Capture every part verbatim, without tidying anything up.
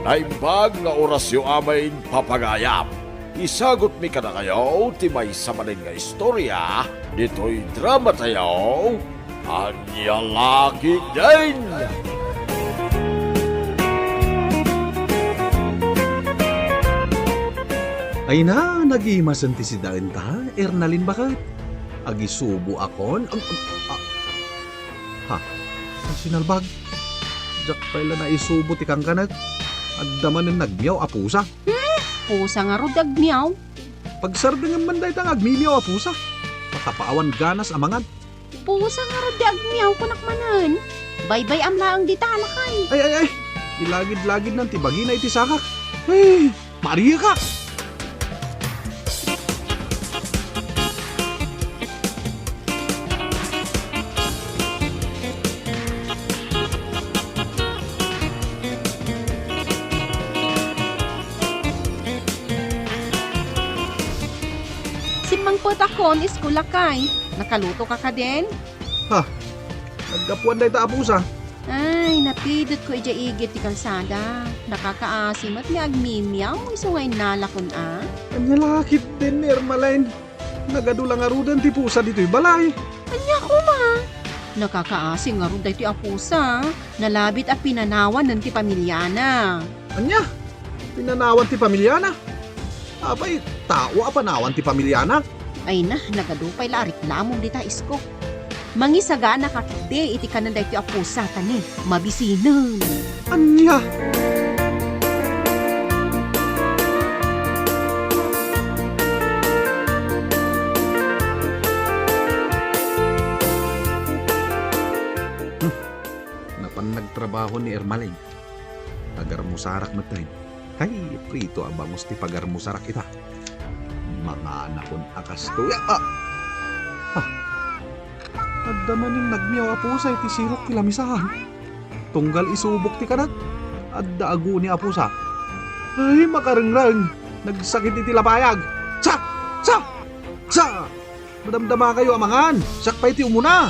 Naimbag nga orasyo amin, papagayam. Isagutmi kadakayo ti maysa manen nga istorya ditoy dramatayo, Ania La Ketdin! Ay na, nagimasen ti sidaenta, Ernalyn baket. Agisubo akon, ag-, ag-, a-, ha? Sinalbag? Diak pay la naisubo ti kankanek. Adda manen nagmiaw a pusa. Hmm? Pusa ngarud ti agmiaw? Pagsardengem man dayta nga agmimiaw a pusa. Makapaawan ganas a mangan. Pusa ngarud ti agmiaw, kunak manen. Baybay-am laeng dita, lakay. Ay, ay, ay. Ilagid-lagidnan ti bagina iti sakak. Ay, Maria ka! Simmangpetakon, isko, lakay. Nakalutoka kadin? Ha? Naggapuan dayta a pusa. Ay, napidutko idiay igid ti kalsada. Nakakaasi met nga agmimiaw, isu nga innalakon a. Ania la ketdin, Ermalyn? Nagadu la ngaruden ti pusa ditoy balay. Ania koma? Nakakaasi ngarud daytoy a pusa. Nalabit a pinanawanen ti pamiliana. Ania? Pinanawan ti pamiliana? Apay, tao a panawan ti pamiliana? Ay na, nagadu pay la a reklamom dita, isko. Mangisaganaka ketdi iti kanen daytoy a pusa ta ni mabisinen. Ania? Hmm. Napan nagtrabaho ni Ermalyn. Agarmusarak met tayo. Hay, prito a bangus ti pagarmusarak ita. Manganakon a kastoy. Ah! Ah! Adda manen nagmiaw a pusa iti sirok ti lamisaan. Tunggal isubok ti kanak, adda aguni a pusa. Ay, makarengreng! Nagsakit iti lapayag! Sa! Sa! Sa! Madamdamakayo a mangan, siak pay ti umuna.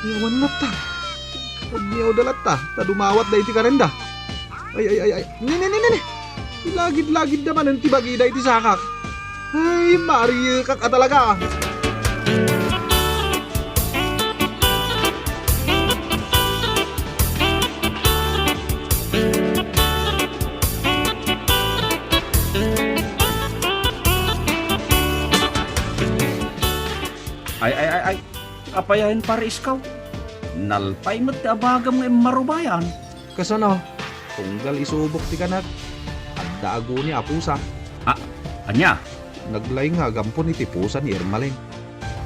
Ay, awan latta. Agmiawda latta, ta dumawatda iti kanenda. Ay, ay, ay, ay. Ni, ni, ni, ni, ni. Ilagid-lagidda manen ti bagida iti sakak. Ay, mariekak a talaga. Ay, ay, ay, ay. Apay ayan, Pare Iskaw? Nalpay met ti abagam nga immarubayan. Kasano? Tunggal isubok ti kanak, adda aguni a pusa. Ah, ania? Naglaing nga agampon iti pusa ni Ermalyn.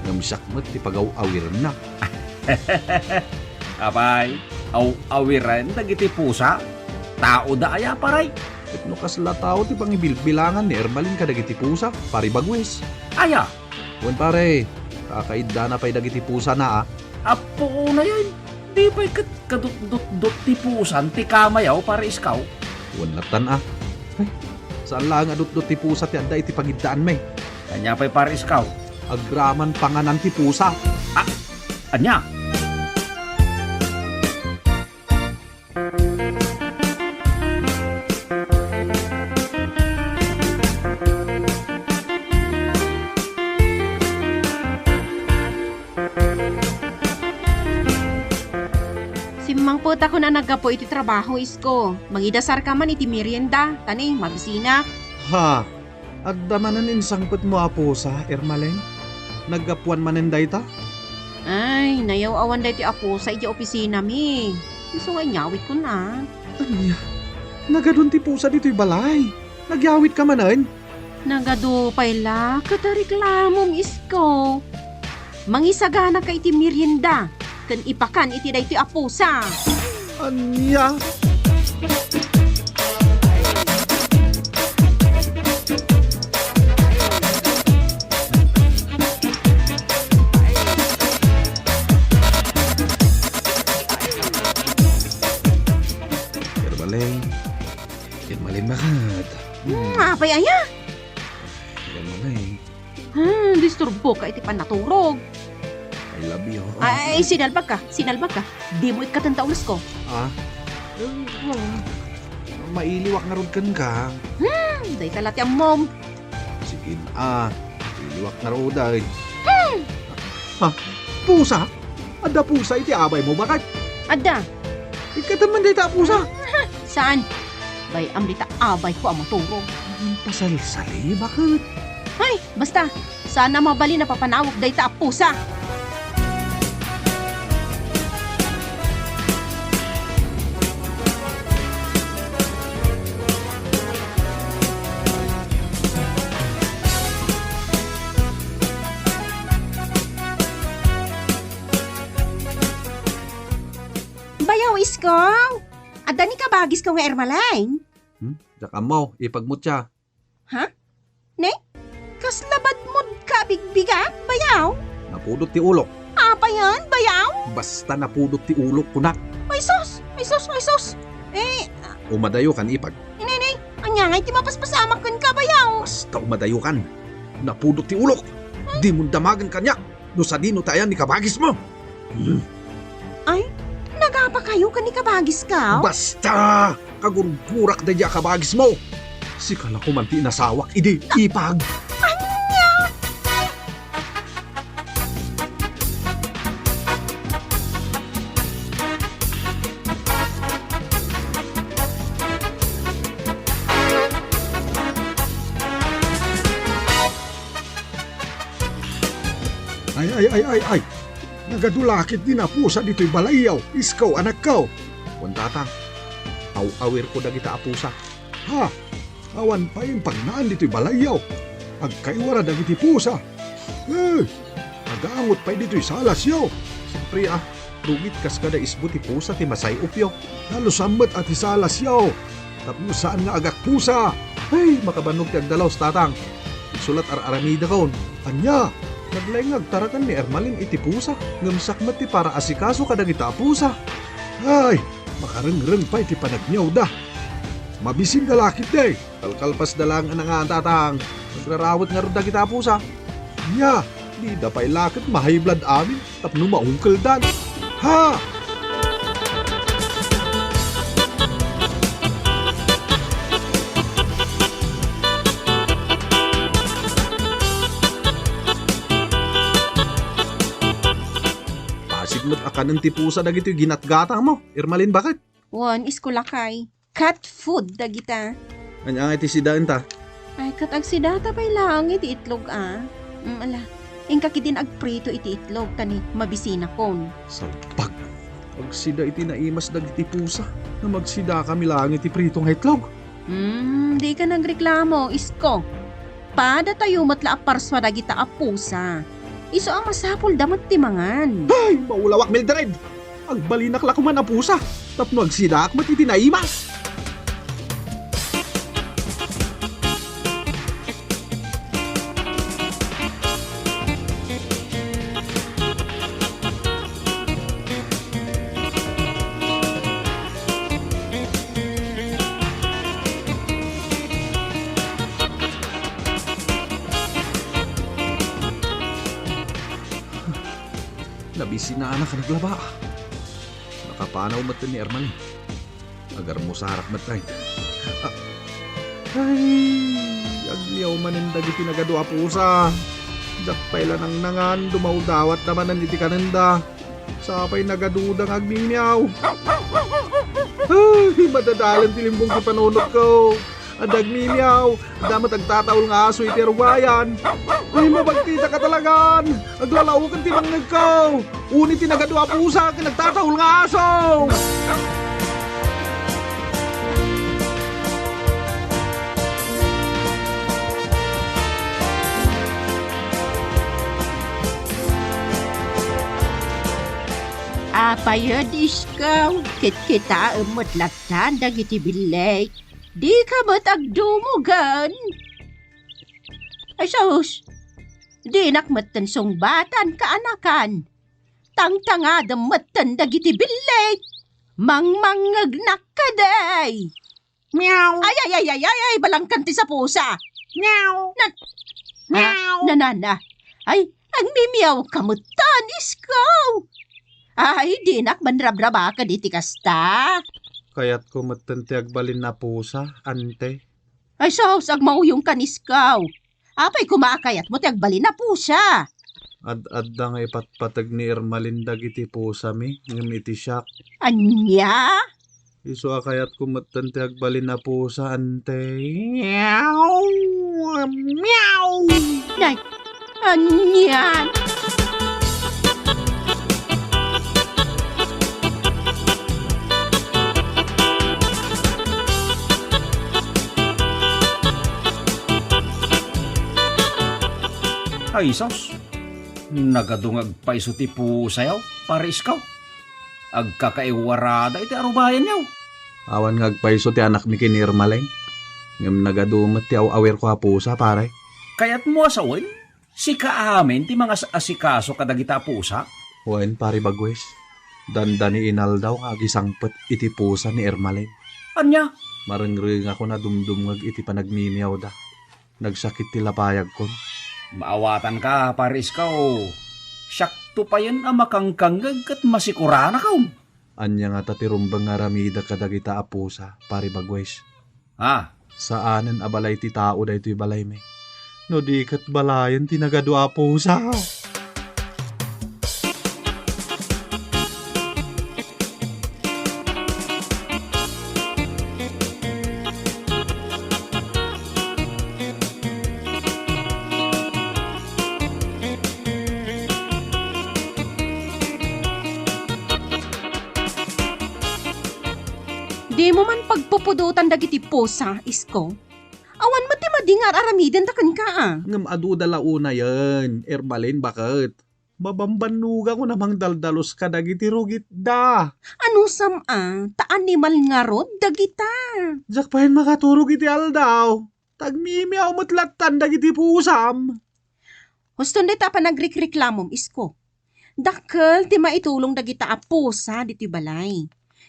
Ngem siak met ti pagaw-awirenna. Apay, aw-awiren dagiti pusa? Taoda aya, Pare? Ket no kasla tao ti pangibilbilangan ni Ermalyn kadagiti pusa, Pare Bagues. Aya? Wen, Pare, kakaiddana pay dagiti pusana, a. Apo, unayen, di pay ket kadutdutdot ti pusan ti kamayaw, Pare Iskaw? Wen lattan, a. Ay, saan laeng a dutdot ti pusa ti adda iti pangiddaanmi. Ania pay, Pare Iskaw? Agraman panganan ti pusa. Ah, ania? Simmangpetakon a naggapu iti trabaho, isko. Mangidasarka man iti merienda, ta ni, mabisinak. Ha? Adda manen insangpetmo a pusa, Ermalyn? Naggapuan manen dayta? Ay, nayaw-awan daytoy a pusa idiay opisinami. Isu nga inyawitkon a. Ania? Nagadun ti pusa ditoy balay. Nagyawitka manen? Nagadu pay la ket reklamom, isko. Mangisaganaka iti merienda ken ipakan iti daytoy a pusa. Ania? Ermalyn. Ermalyn, baket? Hmm, apay aya? Ermalyn. Hmm, disturboka iti pannaturog. I love you. Ay, sinalbagka, sinalbagka. Dimo ikkaten ta ulesko. Ah? Eh, ah. Mailiwak ngarud kenka. Hmm, dayta la ti ammom. Sige a, mailiwak ngarud ay. Hmm. Ha? Pusa? Adda pusa iti abaymo, baket? Adda. Ikkatem man dayta a pusa. Saan? Bay-am dita abayko a maturog. Pasalsali, baket? Ay, basta, saan a mabalin a papanawek dayta a pusa. Bayaw, Isko! Adda ni kabagisko nga Ermaline? Hmm? Diak ammo, ipagmutya. Ha? Ne? Kasla badmod ka bigbigak, bayaw? Napudot ti ulok. Apayen, bayaw? Basta napudot ti ulok, kunak. Ay sus! Ay sus! Ay sus! Eh, Umadayokan, ipag. Inay, inay, ania ngay ti mapaspasamak kenka, bayaw? Basta umadayokan. Napudot ti ulok. Dimon damagen kaniak no sadino ti ayan ni kabagismo. Hmm. Ay, nagapakayo ken ni kabagiska? Basta! Kagurgurak daydi a kabagismo. Sika la koman ti inasawak idi, ipag. Ania? Ay, ay, ay, ay, ay! Nagadu la ketdi a pusa ditoy balayyo, Isko, anakko. Wen, Tatang, aw-awirko dagita a pusa. Ha? Awan pay impagnaan ditoy balayyo. Agkaiwara dagiti pusa. Eh, agangot pay ditoy salasyo. Siempre a, rugit kas kada isbo ti pusa ti masay-opyo. Dalusan met a ti salasyo. Tapno saan nga agakpusa. Ay, makabannog ti agdalus, Tatang. Isulat ar-aramidakon. Ania? Naglaing nga agtarakan ni Ermalin iti pusa. Ngem siak met ti paraasikaso kadagita a pusa. Ay, makarengreng pay ti panagniawda. Mabisinda la ketdi. Kalkalpasda laeng a nangan, Tatang. Nagrarawet ngarud dagita a pusa. Ania, dida pay la ket ma-high blood amin tapno maungkeldan. Ha? Pasig met a kanen ti pusa dagitoy ginatgatangmo, Ermalin, baket? Wen, Isko, lakay. Cat food dagita. Ania ngay ti sidaenta? Ay, ket agsidata pay laeng iti itlog a. Mm, ala. Inka ketdin agprito iti itlog ta ni mabisinakon. Salbag. Agsida iti naimas dagiti pusa. Ngem agsidakami laeng iti prito nga itlog. Hmm, dika nagreklamo, Isko. Padatayo met la a parsua dagita a pusa. Isu a masapulda met ti mangan. Ay, maulawak, Mildred! Agbalinak la koman a pusa tapno agsidaak met iti naimas. Nabisinanak a naglaba. Nakapanaw met ni Erman. Agarmusarak met ay. Ah, ay, agliaw manen dagiti nagadu a pusa. Diak pay la nangnangan, dumawdawatda manen iti kanenda. Sapay nagaduda nga agmimiaw. Ay, madadalen ti limbong ti panunotko. Adda agmimiaw, adda met agtataul nga aso iti arugayan. Ay, mabagtitaka talagan! Aglalaoken ti bangngegko! Uni ti nagadu a pusa ken agtataul nga aso! Apay, Isko, kitkitaem met latta dagiti billeg. Dika met agdumugen. Ay sus, dinak metten sungbatan, kaanakan. Tangtangadem metten dagiti billeg. Mangmangngegnak kadi. Meow. Ay, ay, ay, ay, ay, ay, balangkan ti sapusa. Meow. Na, Meow. Nanana. Ay, agmimiaw ka metten, Isko. Ay, dinak manrabrabakad iti kasta. Kayatko metten ti agbalin a pusa, ante. Ay sus, agmauyongkan, Isko. Apay koma a kayatmo ti agbalin a pusa? Ad-adda nga ipatpateg ni Ermalin dagiti pusami, ngem iti siak. Ania? Isu a kayatko metten ti agbalin a pusa, ante. Meow! Meow! Nay, anian? Ay, sus! Nagadu nga agpayso ti pusayo, Pare Isko. Agkakaiwarada iti arubayanyo. Awan nga agpayso ti anakmi ken ni Ermalin. Ngem nagadu met ti aw-awirko a pusa, pare. Kayatmo a sawen? Sika amin ti mangas-asikaso kadagita a pusa? Wen, Pare Bagwes. Dandani inaldaw nga agisangpet iti pusa ni Ermalin. Ania? Marengrengakon a dumdumngeg iti panagmimiawda. Nagsakit ti lapayagkon. Maawatanka, Pare Isko. Siakto payen a makangkangngeg ket masikuranakon. Ania ngata ti rumbeng nga aramidek kadagita a pusa, Pare Bagwes? Ah. Saanen a balay ti tao daytoy balaymi. No di ket balayen ti nagadu a pusa. Dimo man pagpupudotan dagiti pusa, Isko. Awan met ti madi nga ar-aramidenda kenka, a. Ngem aduda la unayen, Ermalin, baket. Mabambannoganko a mangdaldalus kadagiti rugitda. Anusam a, ta animal ngarud dagita. Diak payen makaturog iti aldaw. Tagmimiaw met lattan dagiti pusam. Huston dayta a panagrikreklamom, Isko. Dakkel ti maitulong dagita a pusa ditoy balay.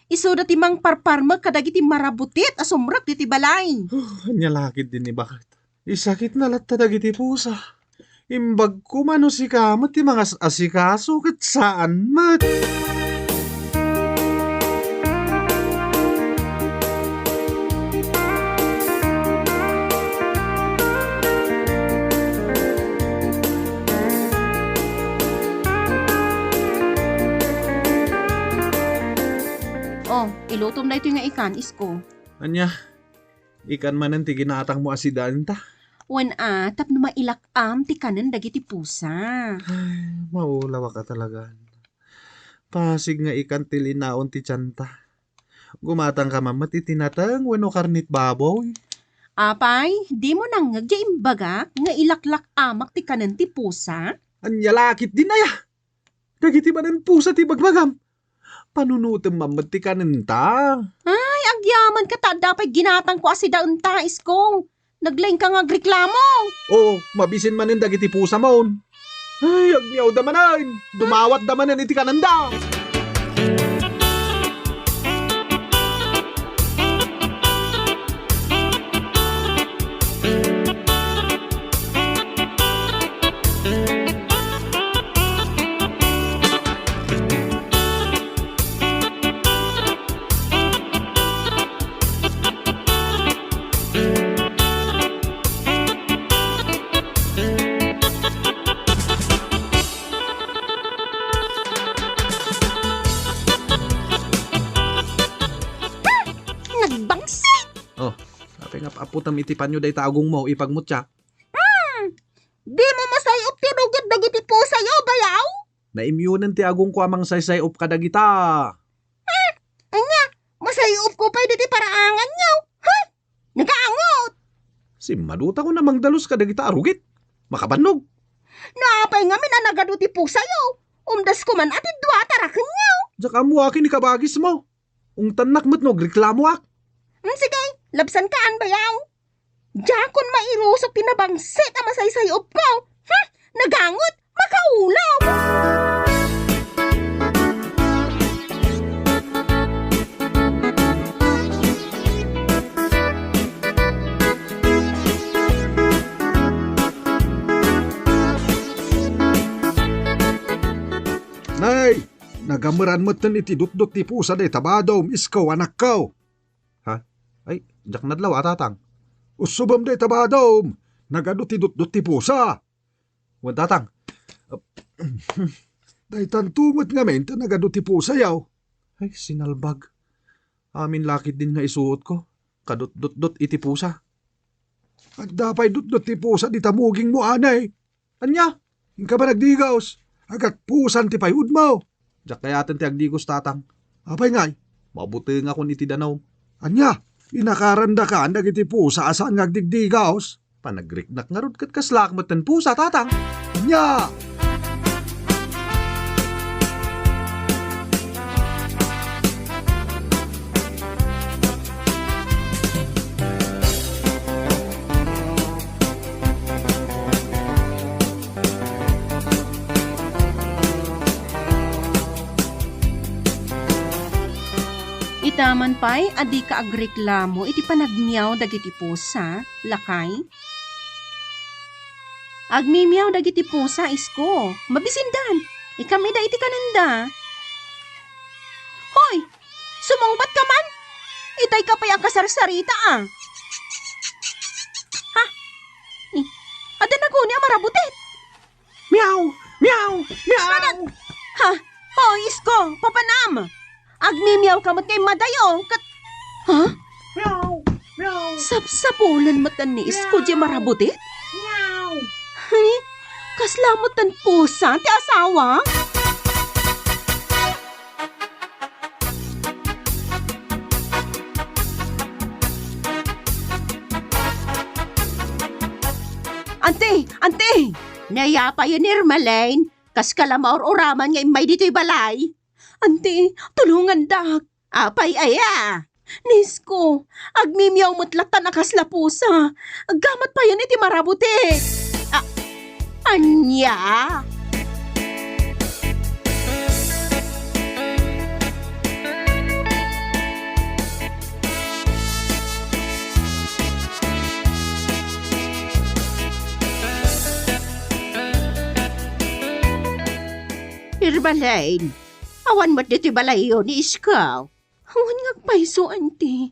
Isuda ti mangparparmek kadagiti marabutit a sumrek ditoy balay. Huh, ania la ketdin, baket. Isakitna latta dagiti pusa. Imbagko man no sika met ti mangas-asikaso ket saan met. Oh, ilutom daytoy nga ikan, Isko. Ania? Ikan manen ti ginatangmo a sidaenta? Wen a, tapno mailak-am ti kanen dagiti pusa. Ay, maulawak a talagan. Pasig nga ikan ti linaon ti tianta. Gumatangka man met iti nateng wenno karnit baboy. Apay, dimo nangngeg ti imbagak nga ilaklak-amak ti kanen ti pusa? Ania la ketdin aya? Dagiti manen pusa ti bagbagam. Panunotem man met ti kanenta. Ay, agyamanka ta adda pay ginatangko a sidaenta, Isko. Naglaingka nga agreklamo. Oo, mabisin manen dagiti pusamon. Ay, agmiawda manen. Dumawatda manen iti kanenda. Nagbangsit! Oh, apay nga ap-aputam iti panyo dayta agongmo, ipagmutya? Hmm, dimo masay-op ti rugit dagiti pusayo, bayaw? Naimyonen ti agongko a mangsaysay-op kadagita. Hmm, ania, masay-opko pay diti paraanganyo? Huh? Nagaangot! Simmaduta nga mangdalus kadagita a rugit. Makabannog. No apay ngamin a nagadu ti pusayo, umdasko man a ti dua tarakenyo. Diak ammo akin ikabagismo. Ungtannak met no agreklamoak. Hmm, sige, labsankaan, bayaw. Diakon mairusok ti nabangsit a masaysay-opko. Hmm, nagangot, makaulaw! Nay, Nagameran metten iti dutdot ti pusa dayta badom, Isko, anakko. Ha? Ay, diak nadlaw a, Tatang. Ussubem dayta badom. Nagadu ti dutdot ti pusa. Wen, Tatang. Daytanto met ngamin ta nagadu ti pusayo. Ay, sinalbag. Amin lakit din nga isuotko. Kadutdutdot iti pusa. Adda pay dutdot ti pusa dita mugingmo, anay. Ania? Inka ba nagdigos? Agatpusan ti payudmo. Diak kayaten ti agdigos, Tatang. Apay ngay? Mabutengakon iti danum. Ania? Inakarandaka dagiti pusa a saan nga agdigdigos? Panagriknak ngarud ket kaslaak met ten pusa, Tatang. Ania? Ita man pay a dika agreklamo iti panagmiaw dagiti pusa, lakay? Agmimiaw dagiti pusa, Isko. Mabisindan. Ikam ida iti kanenda. Hoy! Sumungbatka man? Itayka pay a kasarsarita, a. Ha? Eh, adda naguni a marabutit? Miau! Miau! Miau! Anan? Ha? Hoy, Isko, papanam! Agmimiawka met nga immadayo, ket, ha? Miau! Miau! Sapsapulen met ni Isko diay marabutit? Miau! Ay, kasla met ten pusa ti asawa? Anti! Anti! Nayapayen, Irma Lane? Kaska la maur-uraman nga immay ditoy balay? Anti, tulongandak. Apay aya? Ni Isko, agmimiaw met latta a kasla pusa. Gamat payen iti marabutit. A-, ania? Irma Lane, awan met ditoy balayyo ni Isko. Awan nga agpayso, anti.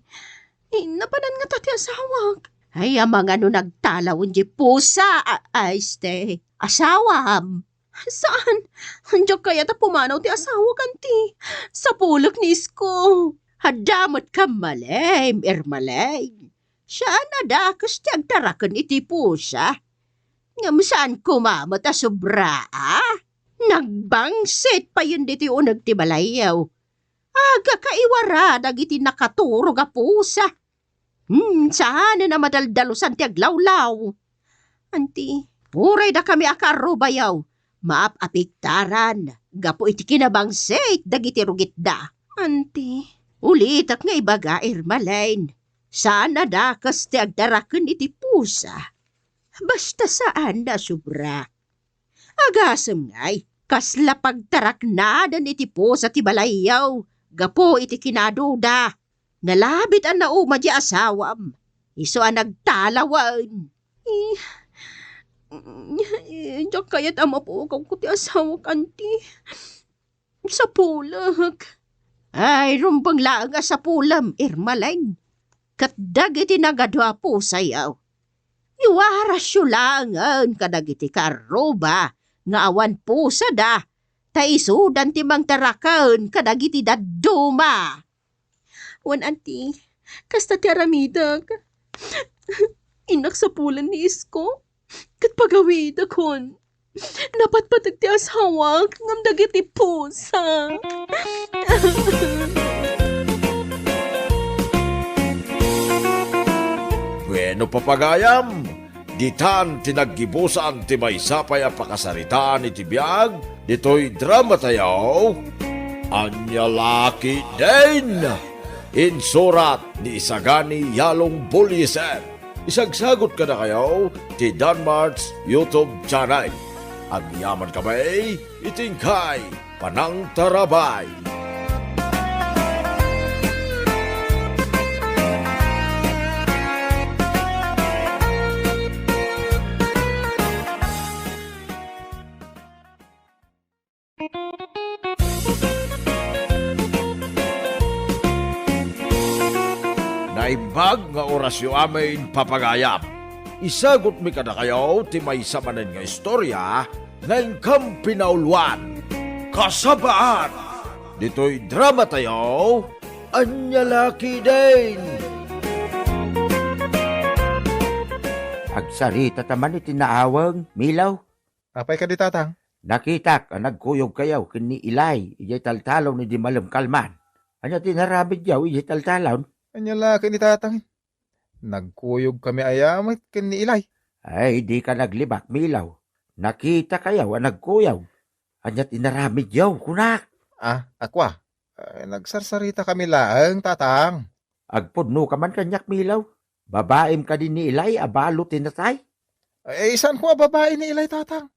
Eh, napanan ngata ti asawak. Ay, amangan no nagtalawen diay pusa, a-, a, este, asawam. Saan? Diak kayat a pumanaw ti asawak, anti. Sapulek ni Isko. Adda met kammalem, Irma Lane. Saan a dakes ti agtaraken iti pusa. Ngem saan koma met a sobra, a? Nagbangsit payen ditoy uneg ti balayyo. Agkaiwara dagiti nakaturog a pusa. Hmm, saanen a madaldalusan ti aglawlaw. Anti, uray dakami a kaarrubayo, maap-apiktaran gapu iti kinabangsit dagiti rugitda. Anti, ulitek nga ibaga, Irma Lane, saan a dakes ti agtaraken iti pusa. Basta saan a sobra. Agasem ngay, kasla pagtaraknaden iti pusa ti balayyo gapu iti kinaduda. Nalabit a nauma diay asawam. Isu a nagtalawen. Eh, eh, diak kayat a mapukawko ti asawak, anti. Sapulek. Ay, rumbeng laeng a sapulem, Irma Lane. Ket dagiti nagadu a pusayo, iwarasyo laengen kadagiti kaarruba nga awan pusada, ta isudan ti mangtaraken kadagiti dadduma. Wen, anti, kasta ti aramidek. Innak sapulen ni Isko, ket pagawidekon. Napatpateg ti asawak ngem dagiti pusa. Bueno, papagayam, ditan ti naggibusan ti maysa pay a pakasaritaan iti biag ditoy dramatayo, Ania La Ketdin. Insurat ni Isagani Yalong Bullieser. Isagsagut kadakayo ti Danmart's YouTube channel. Agyaman kami iti inkay panangtarabay. Naimbag nga orasyo amin, papagayam. Isagutmi kadakayo ti maysa manen nga istorya nga inkam pinauluan. Kasabaan, ditoy dramatayo, Ania La Ketdin. Agsaritata man iti naaweng, Milo. Apay kadi, Tatang? Nakitak a nagkuyogkayo ken ni Eli idiay taltalon idi malem kalman. Ania ti inaramidyo idiay taltalon? Ania la ket ni Tatang? Nagkuyogkami aya met ken ni Eli? Ay, dika naglibak, Milo. Nakitakayo a nagkuyog. Ania ti inaramidyo, kunak? Ah, a kua? Ay, nagsarsaritakami laeng, Tatang. Agpudnoka man kaniak, Milo. Babaem kadi ni Eli a balo ti natay? Ay, saanko a babae ni Eli, Tatang.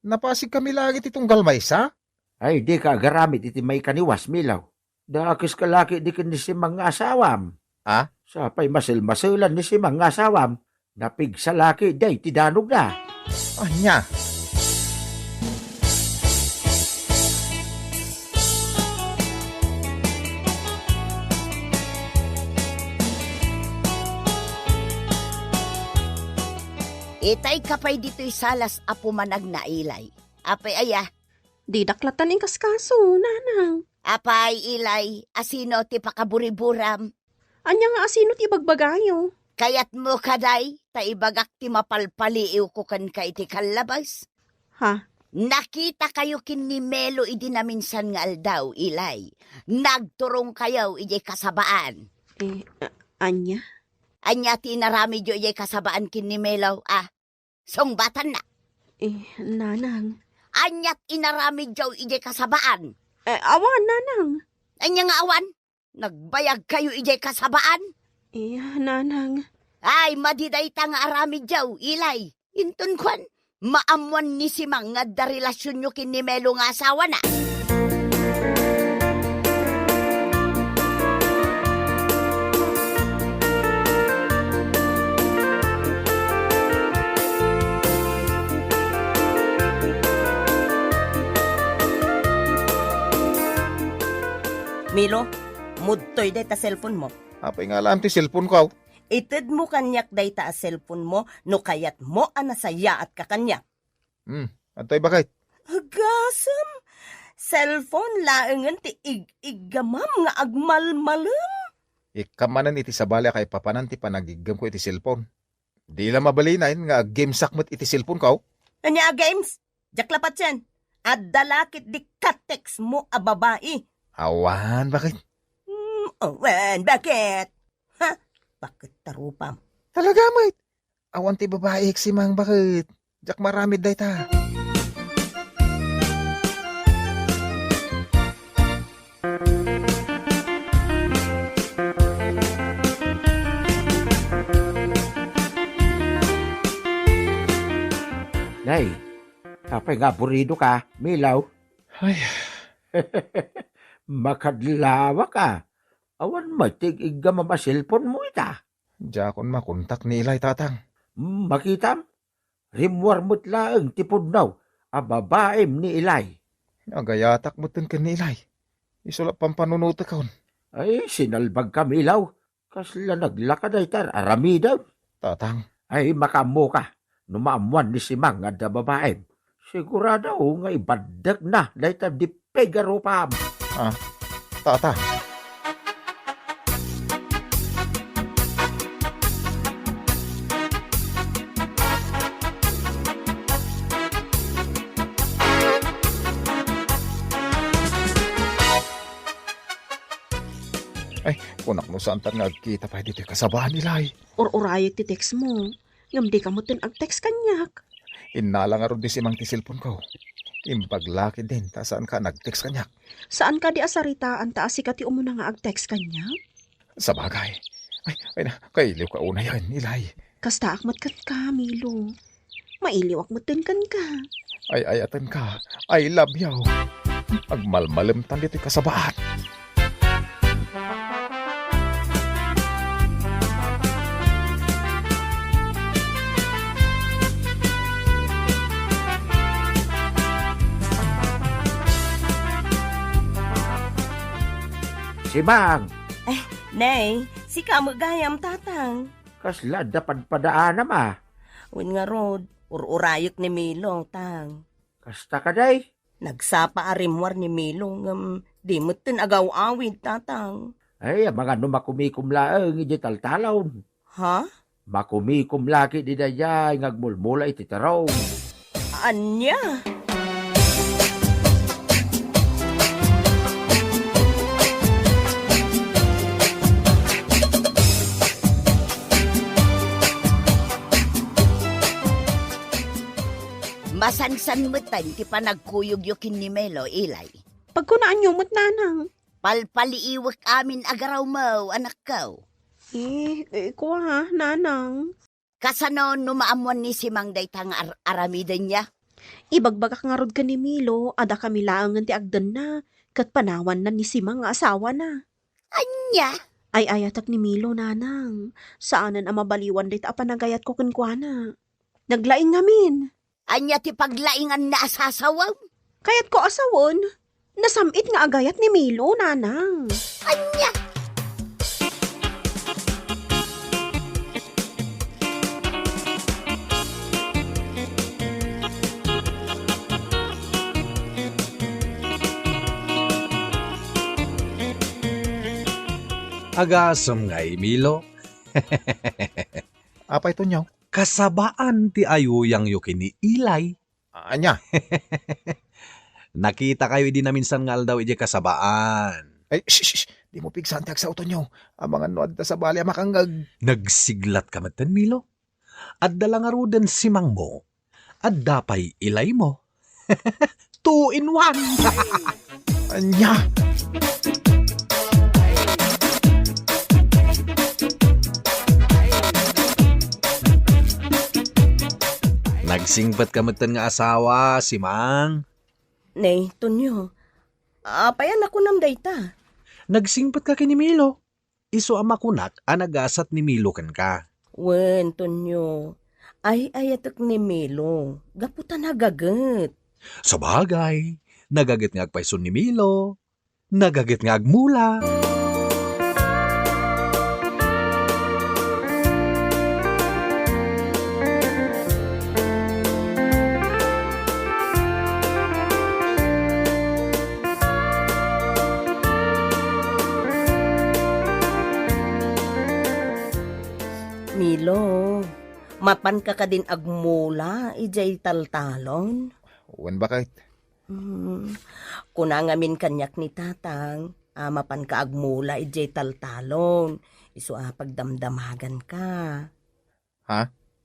Napasigkami laeng iti tunggal maysa. Ay, dika agaramid iti maikaniwas, Milo. Dakeska la ketdi ken ni Simang nga asawam. Ah? Sapay maselmaselan ni Simang nga asawam, napigsa la ketdi ti danogna. Ania? Itayka pay ditoy salas a pumanagna, Eli. Apay aya? Didak lattan inkaskaso, nanang. Apay, Eli, asino ti pakaburiburam? Ania nga asino ti ibagbagayo? Kayatmo kadi ta ibagak ti mapalpaliiwko kenka iti kallabes? Ha? Nakitakayo ken ni Melo idi naminsan nga aldaw, Eli. Nagturongkayo idiay kasabaan. Eh, a-, ania? Ania ti inaramidyo idiay kasabaan ken ni Melo, a? Sungbatanna. Eh, nanang. Ania ti inaramidyo idiay kasabaan? Eh, awan, nanang. Ania nga awan? Nagbayagkayo idiay kasabaan? Eh, nanang. Ay, madi dayta nga aramidyo, Eli. Inton kuan, maammuan ni Simang nga adda relasionyo ken ni Melo nga asawana. Milo, mudtoy dayta cellphone mo. Apay nga alam ti cellphone ko? Itedmo kaniak dayta a cellphone mo no kayatmo a nasayaatka kaniak. Hmm, adtoy baket? Agasem! Cellphone laengen ti ig-iggamam nga agmalmalem. Ikkam manen iti sabali a kaipapanan ti panagiggem ko iti cellphone. Di la mabalinen nga aggamesak met iti cellphone ko. Ania a games? Diak la patien. Adda la ketdi ka-text mo a babai. Awan, baket? Hmm, awan, baket? Ha? Baket ta rupam? Talaga met. Awan ti babai, Simang, baket? Diak maaramid dayta. Nay, apay nga aburidoka, Milaw? Ay. Makadlawak a. Awan met ti ig-iggamam a cellphone mo ita. Diakon makontak ni Eli, Tatang. Hmm, makitam? Rimmuar met laeng ti pudno a babaem ni Eli. Agayatak metten ken ni Eli. Isu la pampanunotekon. Ay, sinalbagka, Milaw. Kasla naglaka dayta aramidem. Tatang. Ay, makaammoka. No maammoan ni Simang nga adda babaem, sigurado nga ibaddekna dayta dipig a rupam. Ah, Tata. Ay, kunak no saantan nga agkita pay ditoy kasabaan, Eli. Ur-urayek ti text mo. Ngem dika metten agtext kaniak. Innala ngarud ni Simang ti cellphone ko. Imbag la ketdin ta saanka nagtext kaniak. Saan kadi a saritaan ta a sika ti umuna nga agtext kaniak? Sabagay. Ay, ay na, kailiwka unayen, Eli. Kastaak met kenka, Milo. Mailiwak metten kenka. Ay-ayatenka. I love you. Agmalmalemtan ditoy kasabaan. Simang! Eh, Nay, Sika met gayam, Tatang. Kasla adda padpadaanam a? Wen ngarud, ur-urayek ni Milo, Tang. Kasta kadi? Nagsapa a rimmuar ni Milo ngem di metten agaw-awid, Tatang. Ay, amangan no makumikom laeng idiay taltalon. Ha? Makumikom la ketdi daydiay nga agmulmula iti terong. Ania? Masansan metten ti panagkuyogyo ken ni Milo, Ilay. Pagkunaanyo met, Nanang. Palpaliiwek amin a garawmo, anakko. Eh, eh, kua, Nanang. Kasano no maammuan ni Simang dayta nga ar-, aramidenna? Ibagbagak ngarud ken ni Milo a dakami laengen ti agdenna, ket panawanna ni Simang nga asawana. Ania? Ay-ayatek ni Milo, Nanang. Saanen a mabaliwan dayta a panagayatko kenkuana. Naglaing ngamin. Ania ti paglainganna a sasawem? Kayatko a sawen. Nasam-it nga agayat ni Milo, Nanang. Ania? Agasem ngay, Milo. Apay, Tonyo? Kasabaan ti ayuyangyo ken ni Ilay. Ania? Nakitakayo idi naminsan nga aldaw idiay kasabaan. Ay, shh, shh, shh. Dimo pigsaen ti agsao, Tonyo. Amangan no adda sabali a makangngeg. Nagsiglatka metten, Milo. Adda la ngaruden Simangmo. Adda pay Ilaymo. Two in one. Ania? Nagsingpetka metten nga asawa, Simang. Ne, Tonyo, apay a nakunam dayta? Nagsingpetka ken ni Milo. Isu a makunak a nagasat ni Milo kenka. Wen, Tonyo, ay-ayatek ni Milo gapu ta nagaget. Sabagay, nagaget nga agpayso ni Milo. Nagaget nga agmula. Milo, mapanka kadin agmula idiay taltalon? Wen, baket. Hmm, kuna ngamin kaniak ni Tatang a mapanka agmula idiay taltalon, isu a pagdamdamaganka. Ha?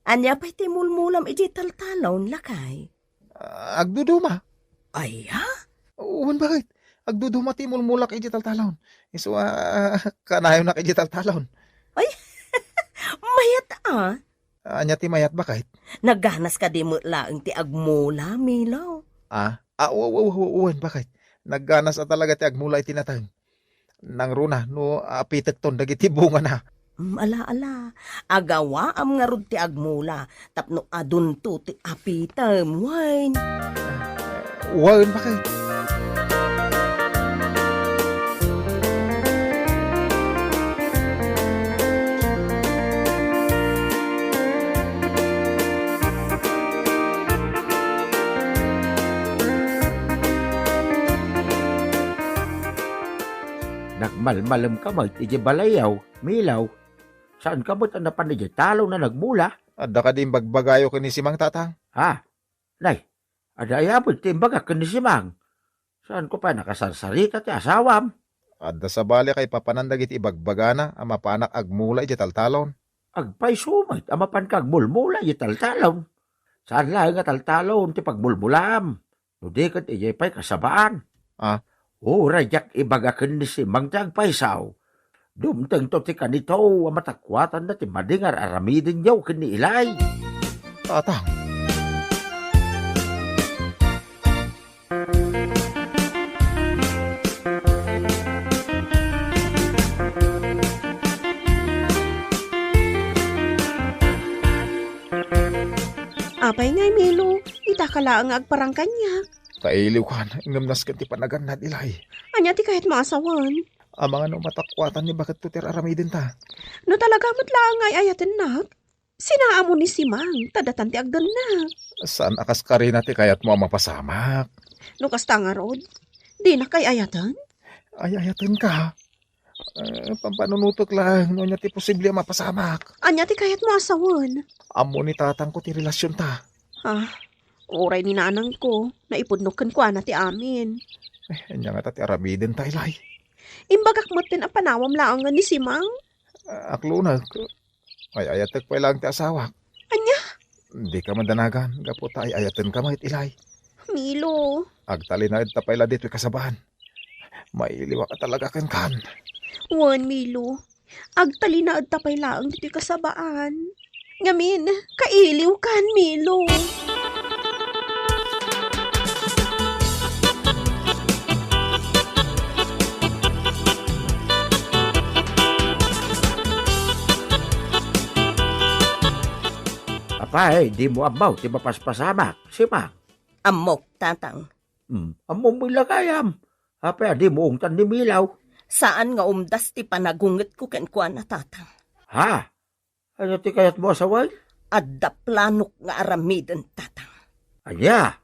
Ania pay ti mulmulam idiay taltalon, lakay? Ah, agduduma. Aya? Wen, baket. Agduduma ti mulmulak idiay taltalon. Isu a, kanayonak idiay taltalon. Ay, mayat a. Ania ti mayat, baket? Nagganas kadi met laeng ti agmula, Milo? Ah? Ah, wa-, wa-, wa-, wen, baket. Nagganas a talaga ti agmula iti nateng. Nangruna no apitekton dagiti bungana. Mm, ala, ala. Agawaam ngarud ti agmula tapno adunto ti apitem, wen. Wen, baket. Nagmalmalemka met idiay balayyo, Milo. Saanka met a napan idiay talon a nagmula? Adda kadi imbagbagayo ken ni Simang, Tatang? Ha? Nay, adda aya met ti imbagak ken ni Simang? Saanko pay a nakasarsarita ti asawam? Adda sabali a kaipapanan dagiti ibagbagana a mapanak agmula idiay taltalon. Agpayso met a mapanka agmulmula idiay taltalon. Saan laeng a taltalon ti pagmulmulaam, no di ket idiay pay kasabaan. Ah? Uray diak ibaga ken ni Simang ti agpayso. Dumtengto ti kanito a matakuatanna ti madi nga ar-aramidenyo ken ni Ilay. Tatang. Apay ngay, Milo, itaka laeng nga agparang kaniak. Kailiwkan, ngem nasken ti panagannad, Ilay. Ania ti kayatmo a sawen? Amangan no matakuatan ni baketto ti aramidenta. No talaga met laeng nga ay-ayatennak, sinaam ni Simang, ta datan ti agdannak. Saan a kas karina ti kayatmo a mapasamak? No kasta ngarud, dinak ay-ayaten? Ay-ayatenka. Eh, pampanunotek laeng no ania ti posible a mapasamak. Ania ti kayatmo a sawen? Ammo ni tatangko ti relasionta. Ah, uray ni nanangko, naipudno kenkuana ti amin. Eh, ania ngata ti aramidenta, Ilay? Imbagak metten a panawam laengen ni Simang. Ah, akloneg. Ay-ayatek pay laeng ti asawak. Ania? Dika madanagan, gapu ta ay-ayatenka met, Ilay. Milo. Agtalinaedta pay la ditoy kasabaan. Mailiwak a talaga kenkan. Wen, Milo. Agtalinaedta pay laeng ditoy kasabaan. Ngamin, kailiwkan, Milo. Apay, dimo ammo ti mapaspasamak, Simang? Ammok, Tatang. Hmm, ammom met la gayam. Apay a dimo ungtan ni Milo? Saan nga umdas ti panagungetko kenkuana, Tatang. Ha? Ania ti kayatmo a sawen? Adda planok nga aramiden, Tatang. Ania?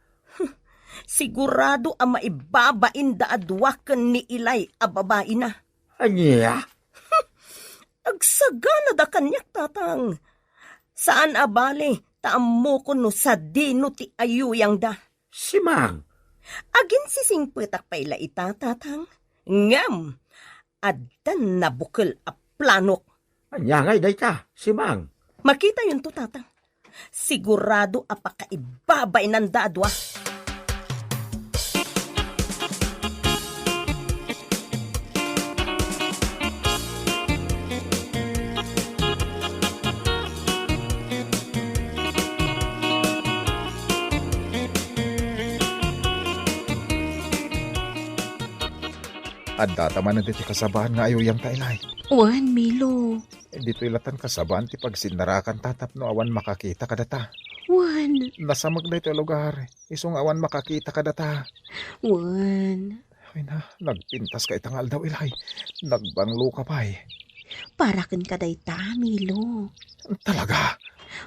Sigurado a maibabainda a dua ken ni Ilay a babaina. Ania? Agsaganada kaniak, Tatang. Saan a bale, ta ammokon no sadino ti ayuyangda. Simang. Aginsisingpetak pay la ita, Tatang. Ngem, addan nabukel a planok. Ania ngay dayta, Simang? Makitayonto, Tatang. Sigurado a pakaibabainanda a dua. Addata manen ditoy kasabaan nga ayuyangta, Ilay? Wen, Milo. Ditoy latan kasabaan ti pagsinnarakan ta tapno awan makakita kadata. Wen. Nasamek daytoy a lugar, isu nga awan makakita kadata. Wen. Ay na, nagpintaska ita nga aldaw, Ilay. Nagbangloka pay. Para kenka dayta, Milo. Talaga?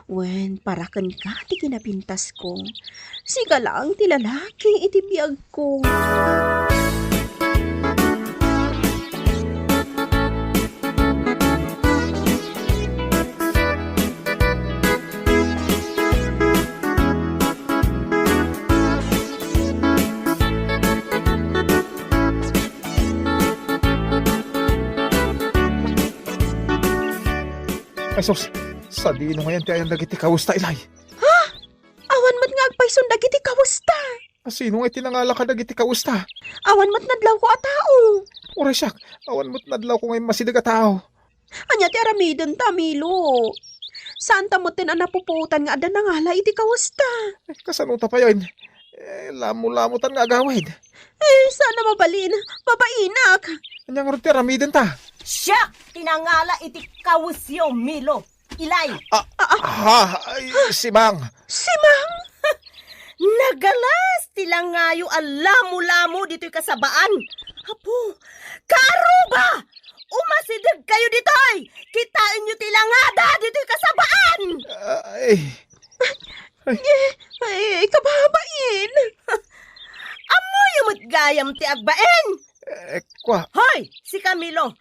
Wen, para kenka ti kinapintasko. Sika laeng ti lalaki iti biagko. Ay sus, sadino ngayen ti ayan dagiti kawesta, Ilay? Ha? Awan met nga agpayson dagiti kawesta. A, sino nga iti nangala kadagiti kawesta? Awan met nadlawko a tao. Uray siak, awan met nadlawko nga immasideg a tao. Ania ti aramidenta, Milo? Saanta metten a napupuotan nga adda nangala iti kawesta. Eh, kasano ta payen? Eh, lamolamotan nga agawid. Eh, saan a mabalin. Mabainak. Ania ngarud ti aramidenta? Siak ti nangala iti kawesyo, Milo. Ilay. Ah, ah, ah, ay, Simang. Simang? Nagalas ti langayo a lamolamo ditoy kasabaan. Apo, karuba! Umasidegkayo ditoy! Kitaenyo ti langada ditoy kasabaan! Ay. Ay. Eh, ay, kababain! Ammoyo met gayam ti agbain! Eh, kwa. Hoy, si Camilo!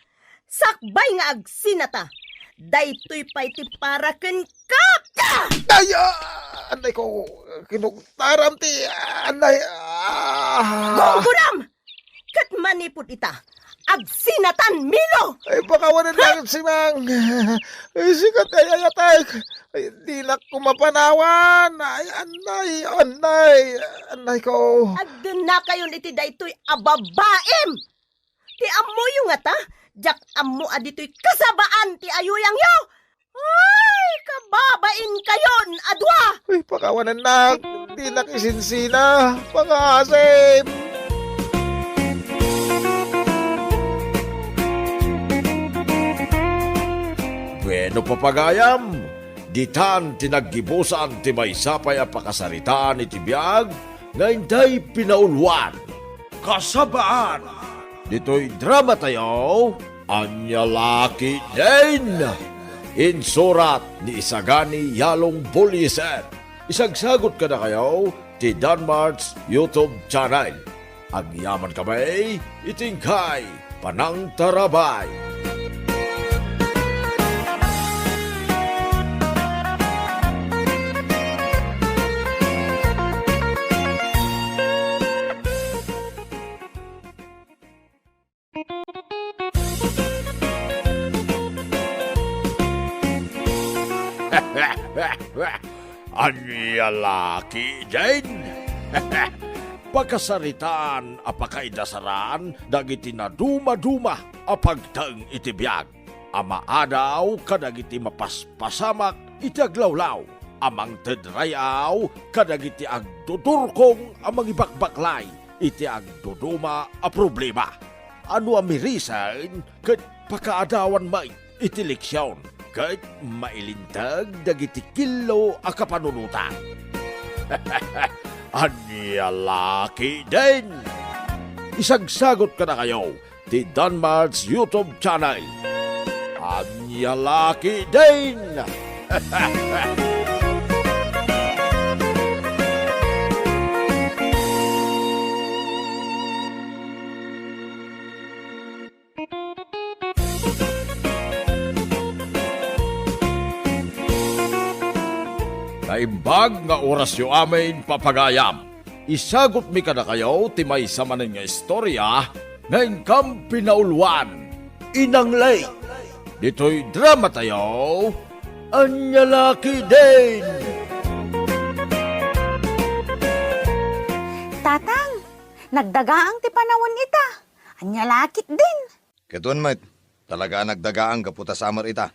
Sakbay nga agsinata, daytoy pay ti para kenka! Ay, ah, anay ko, kinugtaram ti, anay, ah. Gurguram! Ket manipud ita, agsinatan, Milo! Ay, pakawanan lang, Simang. Ay, sika ti ayayatek. Ay, dinak ko mapanawan. Ay, anay, anay, anay ko. Agdennakayon iti daytoy a babaim! Ti ammoyo ngata, diak ammo a ditoy kasabaan ti ayuyangyo. Ay, kababainkayon a dua! Ay, pakawanannak, dinak isinsina, pangasim! Bueno, papagayam, ditan ti naggibusan ti maysa pay a pakasaritaan iti biag nga intay pinauluan. Kasabaan, Ditoy dramatayo, Ania La Ketdin! Insurat ni Isagani Yalong Bullieser. Isagsagot kadakayo ti Danmar's YouTube channel. Agyaman kami iti inkay panangtarabay. Ania La Ketdin! Pakasaritaan a pakaidasaran dagiti nadumaduma a pagtaeng iti biag a maadaw kadagiti mapaspasamak iti aglawlaw a mangted ray-aw kadagiti agdudurkong a mangibakbaklay iti agduduma a problema. Ano a mirisen ket pakaadawan met iti leksion ket mailinteg dagiti killo a kapanunotan. Ania La Ketdin! Isagsagot kadakayo ti Danmar's YouTube channel. Ania La Ketdin! Naimbag nga orasyo amin, papagayam. Isagutmi kadakayo ti maysa manen nga istorya nga inkam pinauluan. Inanglay! Ditoy dramatayo, Ania La Ketdin! Tatang, nagdagaang ti panawen ita. Ania La Ketdin? Ket wen met, talaga a nagdagaang gapu ta summer ita.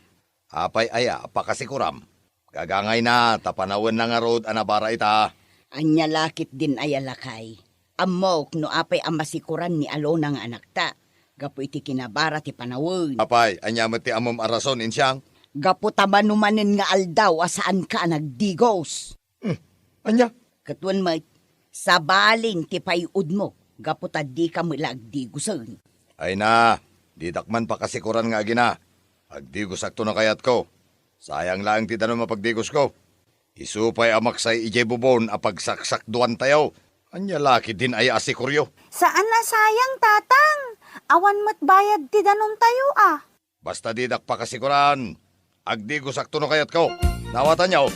Apay aya a pakasikuram? Gagangayna ta panawenna ngarud a nabara ita. Ania La Ketdin aya, lakay? Ammok no apay a masikuran ni Alona nga anakta gapu iti kinabara ti panawen. Apay, ania met ti ammom a rason, Insiang? Gapu ta mano manen nga aldaw a saanka a nagdigos. Hmm, ania? Ket wen met, sabalin ti pay-odmo gapu ta dika met la agdigosen. Ay na, didak man pakasikuran nga agina. Agdigosakto no kayatko. Sayang laeng ti danum a pagdigosko. Isu pay a maksay idiay bubon a pagsaksakduantayo. Ania La Ketdin aya a sikuryo? Saan a sayang, Tatang. Awan met bayad ti danumtayo a. Basta didak pakasikuran, agdigosakto no kayatko. Nawatanyo?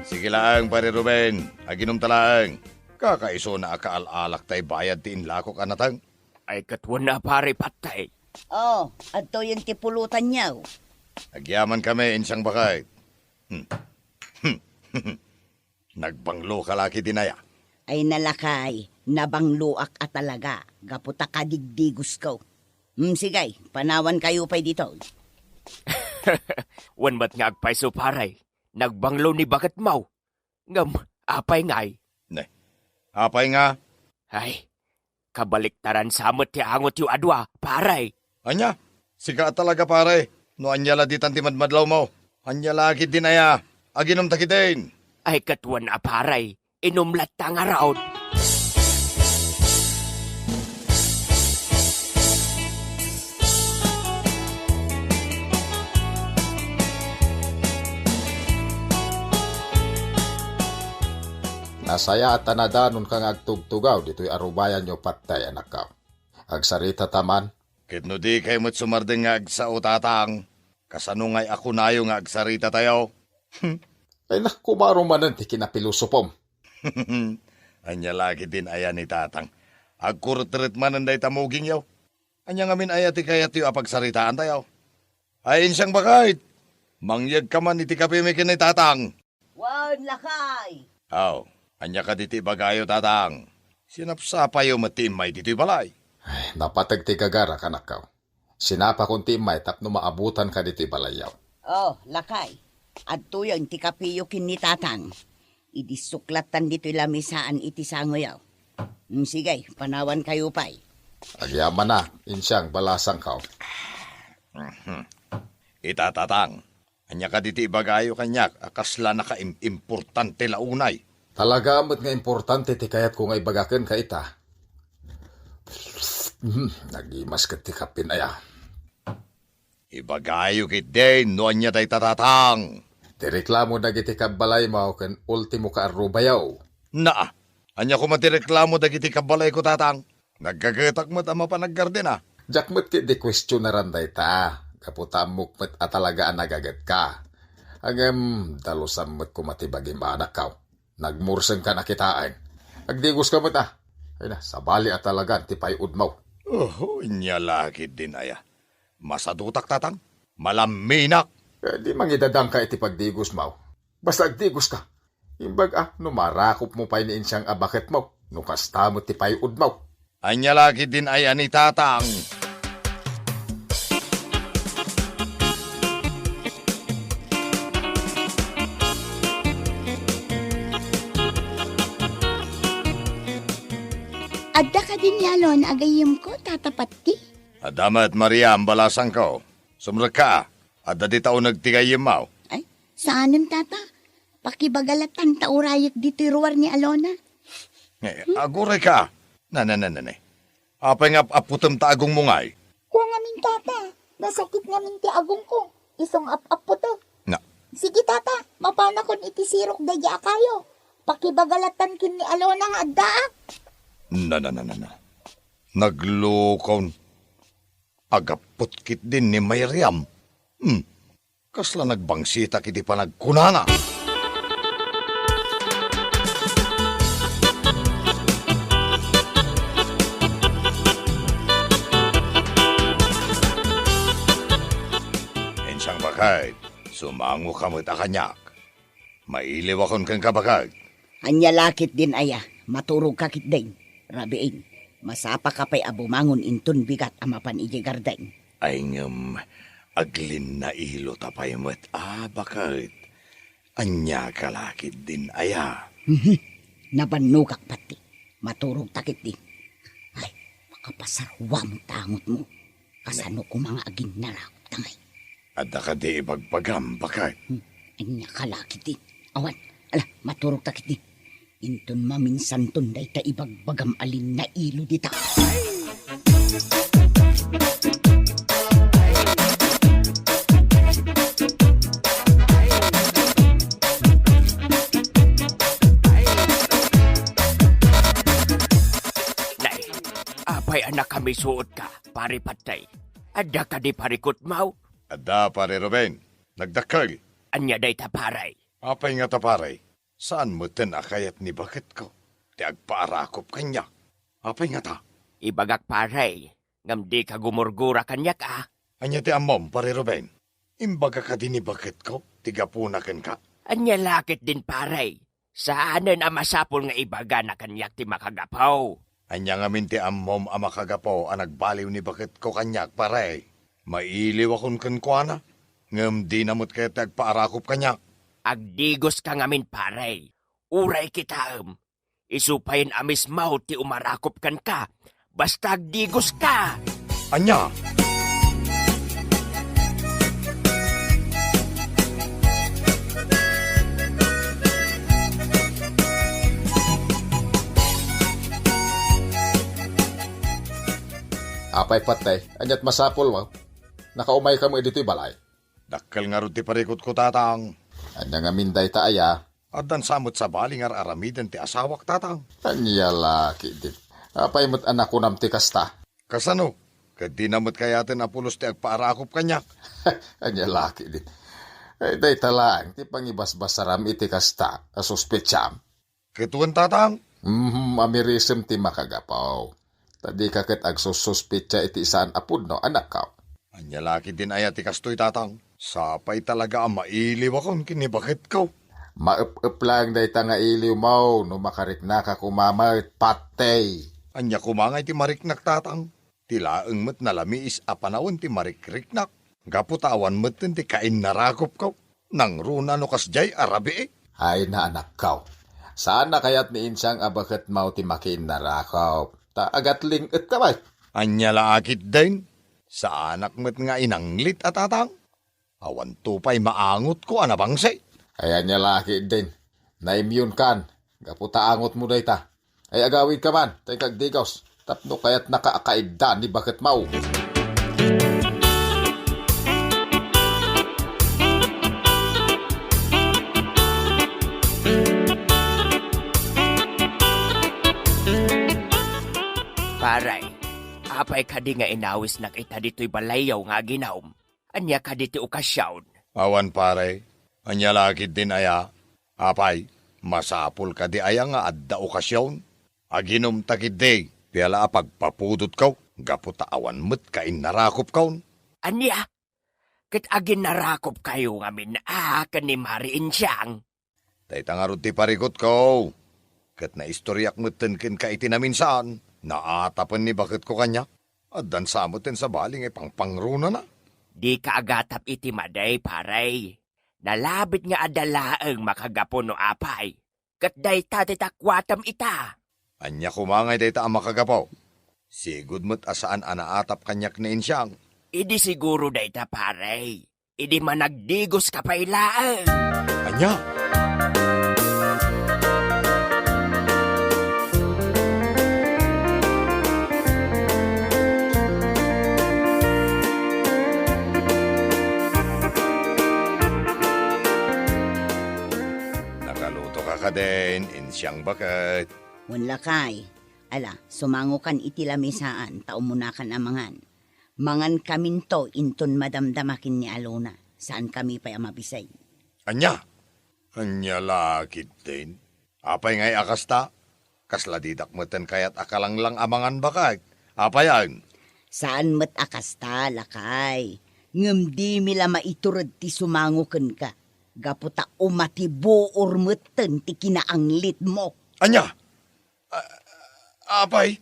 Sige laeng, Pare Ruben. Aginumta laeng. Kakaisuna a kaal-alak tay bayad ti inlakok a nateng. Ay, ket wen a, pare, patay. Oh, adtoyen ti pulutanyo. Agyamankami, Insiang Bakay. Hmm. Nagbangloka la ketdin aya? Ay, lakay, nabangloak a talaga, gapu ta kadigdigosko. Hmm, sige, panawankayo pay ditoy. Wen met nga agpayso, pare. Nagbanglo ni baketmo. Ngem, apay ngay? Ne, apay nga? Ay, kabaliktaran sa met ti angotyo a dua, pare. Ania? Sika a talaga, pare. No ania la ditan ti madmadlawmo? Ania la ketdin aya? Aginumta ketdin. Ay, ket wen a, pare. Inum latta ngarud. Nasayaat a nadanonka nga agtugtugaw ditoy arubayanyo, patay, anakko. Agsaritata man. Ket no dikay met sumardeng nga agsao, tatang, kasano ngay a kunayo nga agsaritatayo? Ay, nak, kumaro manen ti kinapilosopom. Ania la ketdin aya ni tatang? Agkurutret manen dayta mugingyo. Ania ngamin aya ti kayatyo a pagsaritaantayo? Ay, Insiang Bakay, mangyegka man iti kapimi ken ni tatang. Wen, lakay. Aw, ania kadi ti ibagayo, tatang? Sinapsapayo met ti immay ditoy balay. Ay, napateg ti gagarak, anakko. Sinapakon ti immay tapno maabutanka ditoy balayyo. Oh, lakay. Adtoyen ti kapiyo ken ni tatang. Idissok lattan ditoy lamisaan iti sangoyo. Mm, sige, panawankayo pay. Agyamanak, insiang balasangko. Mhm. Ita, Tatang, ania kadi ti ibagayo kaniak a kasla nakaim-, importante la unay? Talaga met nga importante ti kayatko nga ibaga kenka ita. Hmm, nagimas ket ti kapen aya. Ibagayo ketdin no ania dayta, Tatang. Ti reklamo dagiti kabbalaymo ken ultimo kaarrubayo. Naa, ania koma ti reklamo dagiti kabbalayko, Tatang? Naggagetak met a mapan aggardena. Diak met ketdi kuestionaran dayta, gapu ta ammok met a talaga a nagagetka. Ngem dalusam met koma ti bagim, anakko. Nagmursengkan a kitaen. Agdigoska met a. Ay na, sabali a talagan ti pay-odmo. Oho, ania la ketdin aya. Masadutak, Tatang? Malamminak! Eh, di mangidadangka iti pagdigosmo. Basta agdigoska. Imbag a, no marakopmo pay ni insiang a baketmo, no kasta met ti pay-odmo. Ania la ketdin aya ni Tatang? Adda kadi ni Alona a gayyemko, Tata Patti? Adda met, Maria, balasangko. Sumrekka. Adda dita uneg ti gayyemmo. Ay, saanen, Tata. Pakibaga latan ta urayek ditoy ruar ni Alona. Eh, agurayka. Na, na, na, na, na. Apay nga ap-apputem ta agongmo ngay? Kua ngamin, Tata. Nasakit ngamin ti agongko. Isu nga ap-apputek. Na. Sige, Tata. Mapanakon iti sirok daydi a kayo. Pakibaga latan ken ni Alona nga addaak. Na, na, na, na, na. Naglukon. Agapput ketdin ni Miriam. Hmm. Kasla nagbangsitak iti panagkunana. Insiang baket, sumangoka met a kaniak. Mailiwakon kenka, baket. Ania la ketdin aya, maturogka ketdin. Rabiin, masapaka pay a bumangon inton bigat a mapan idiay garden. Ay ngem, aglinnailota pay met a, baket. Ania ka la ketdin aya? Mhm. Nabannogak pati. Maturogta ketdin. Ay, makapasaruam ta angotmo. Kasano koma nga aginnarakopta ngay? Adda kadi ibagbagam, baket? Hmm, ania ka la ketdin? Awan, ala, maturogta ketdin. Inton maminsanton dayta ibagbagam a linnailo dita. Nay, apay a nakamisuotka, Pare Patay? Adda kadi parikutmaw? Adda, Pare Ruben. Nagdakkel. Ania dayta, pare? Apay ngata, pare? Saan meten a kayat ni baketko ti agpaarakop kaniak? Apay ngata? Ibagak, pare, ngem dika gumurgura kaniak, a? Ania ti ammom, Pare Ruben? Imbaga kadi ni baketko ti gapuna kenka? Ania la ketdin, pare? Saanen a masapul nga ibagana kaniak ti makagapu. Ania ngamin ti ammom a makagapu a nagbaliw ni baketko kaniak, pare? Mailiwakon kenkuana, ngem dina met kayat ti agpaarakop kaniak. Agdigoska ngamin, pare. Uray kitaem, isu payen a mismo ti umarakop kenka, basta agdigoska. Ania? Apay, Patay, aniat masapulmo? Nakaumayka met ditoy balay? Dakkel ngarud ti parikutko, Tatang. Ania ngamin dayta aya? Addan sa met sabali nga ar-aramiden ti asawak, Tatang. Ania la ketdin? Apay met a nakunam ti kasta? Kasano? Ket dina met kayaten a pulos ti agpaarakop kaniak. Ania la ketdin? Eh, dayta laeng ti pangibasbasaram iti kasta a suspetsam. Ket wen, Tatang? Mhm, amirisem ti makagapu. Ta dika ket agsussuspetsa iti saan a pudno, anakko. Ania la ketdin aya ti kastoy, Tatang? Sapay talaga a mailiwakon ken ni baketko. Maep-ep laeng dayta nga iliwmo no makariknaka koma met, Patay. Ania koma ngay ti mariknak, Tatang? Ti laeng met nalamiis a panawen ti marikriknak, gapu ta awan metten ti kainnarakopko. Nangruna no kasdiay a rabii. Ay na, anakko. Saan a kayat ni insiang a baketmo ti makiinnarakop. Ta agatling-etka met. Ania la a ketdin? Saanak met nga inanglit a tatang. Awanto pay maangotko a nabangsit. Ay, ania la a ketdin? Naimyonkan gapu ta angotmo dayta. Ay, agawidka man, ta inka agdigos, tapno kayatnaka a kaidda ni baketmo. Pare, apay kadi nga inawisnak ita ditoy balayyo nga aginum? Ania kadi ti okasion? Awan, pare. Ania la ketdin aya? Apay, masapul kadi aya nga adda okasion? Aginumta ketdi, pia la a pagpapudotko, gapu ta awan met ka innarakupkon. Ania? Ket aginnarakupkayo ngamin a ken ni Mari Insiang? Dayta ngarud ti parikutko. Ket naistoriak metten kenka iti naminsan. Naatapen ni baketko kaniak. Addan sa metten sabali nga ipangpangrunana. Dika agatap iti madi, pare. Nalabit nga adda laeng makagapu no apay. Ket dayta ti takuatem ita. Ania koma ngay dayta a makagapu? Sigud met a saan a naatap kaniak ni Insiang. Idi siguro dayta, pare. Idi managdigoska pay laeng. Ania? Nakalutoka kadin, Insiang baket. Wen lakay, ala, sumangokan iti lamisaan, ta umunakan a mangan. Mangankaminto inton madamdama ken ni Alona. Saankami pay a mabisig. Ania? Ania la ketdin? Apay ngay a kasta? Kasla didak metten kayat a kalanglang a mangan baket. Apayen? Saan met a kasta, lakay. Ngem dimi la maitured ti sumango kenka. Gapu ta umatibuor metten ti kinaanglitmo. Ania? A-, apay?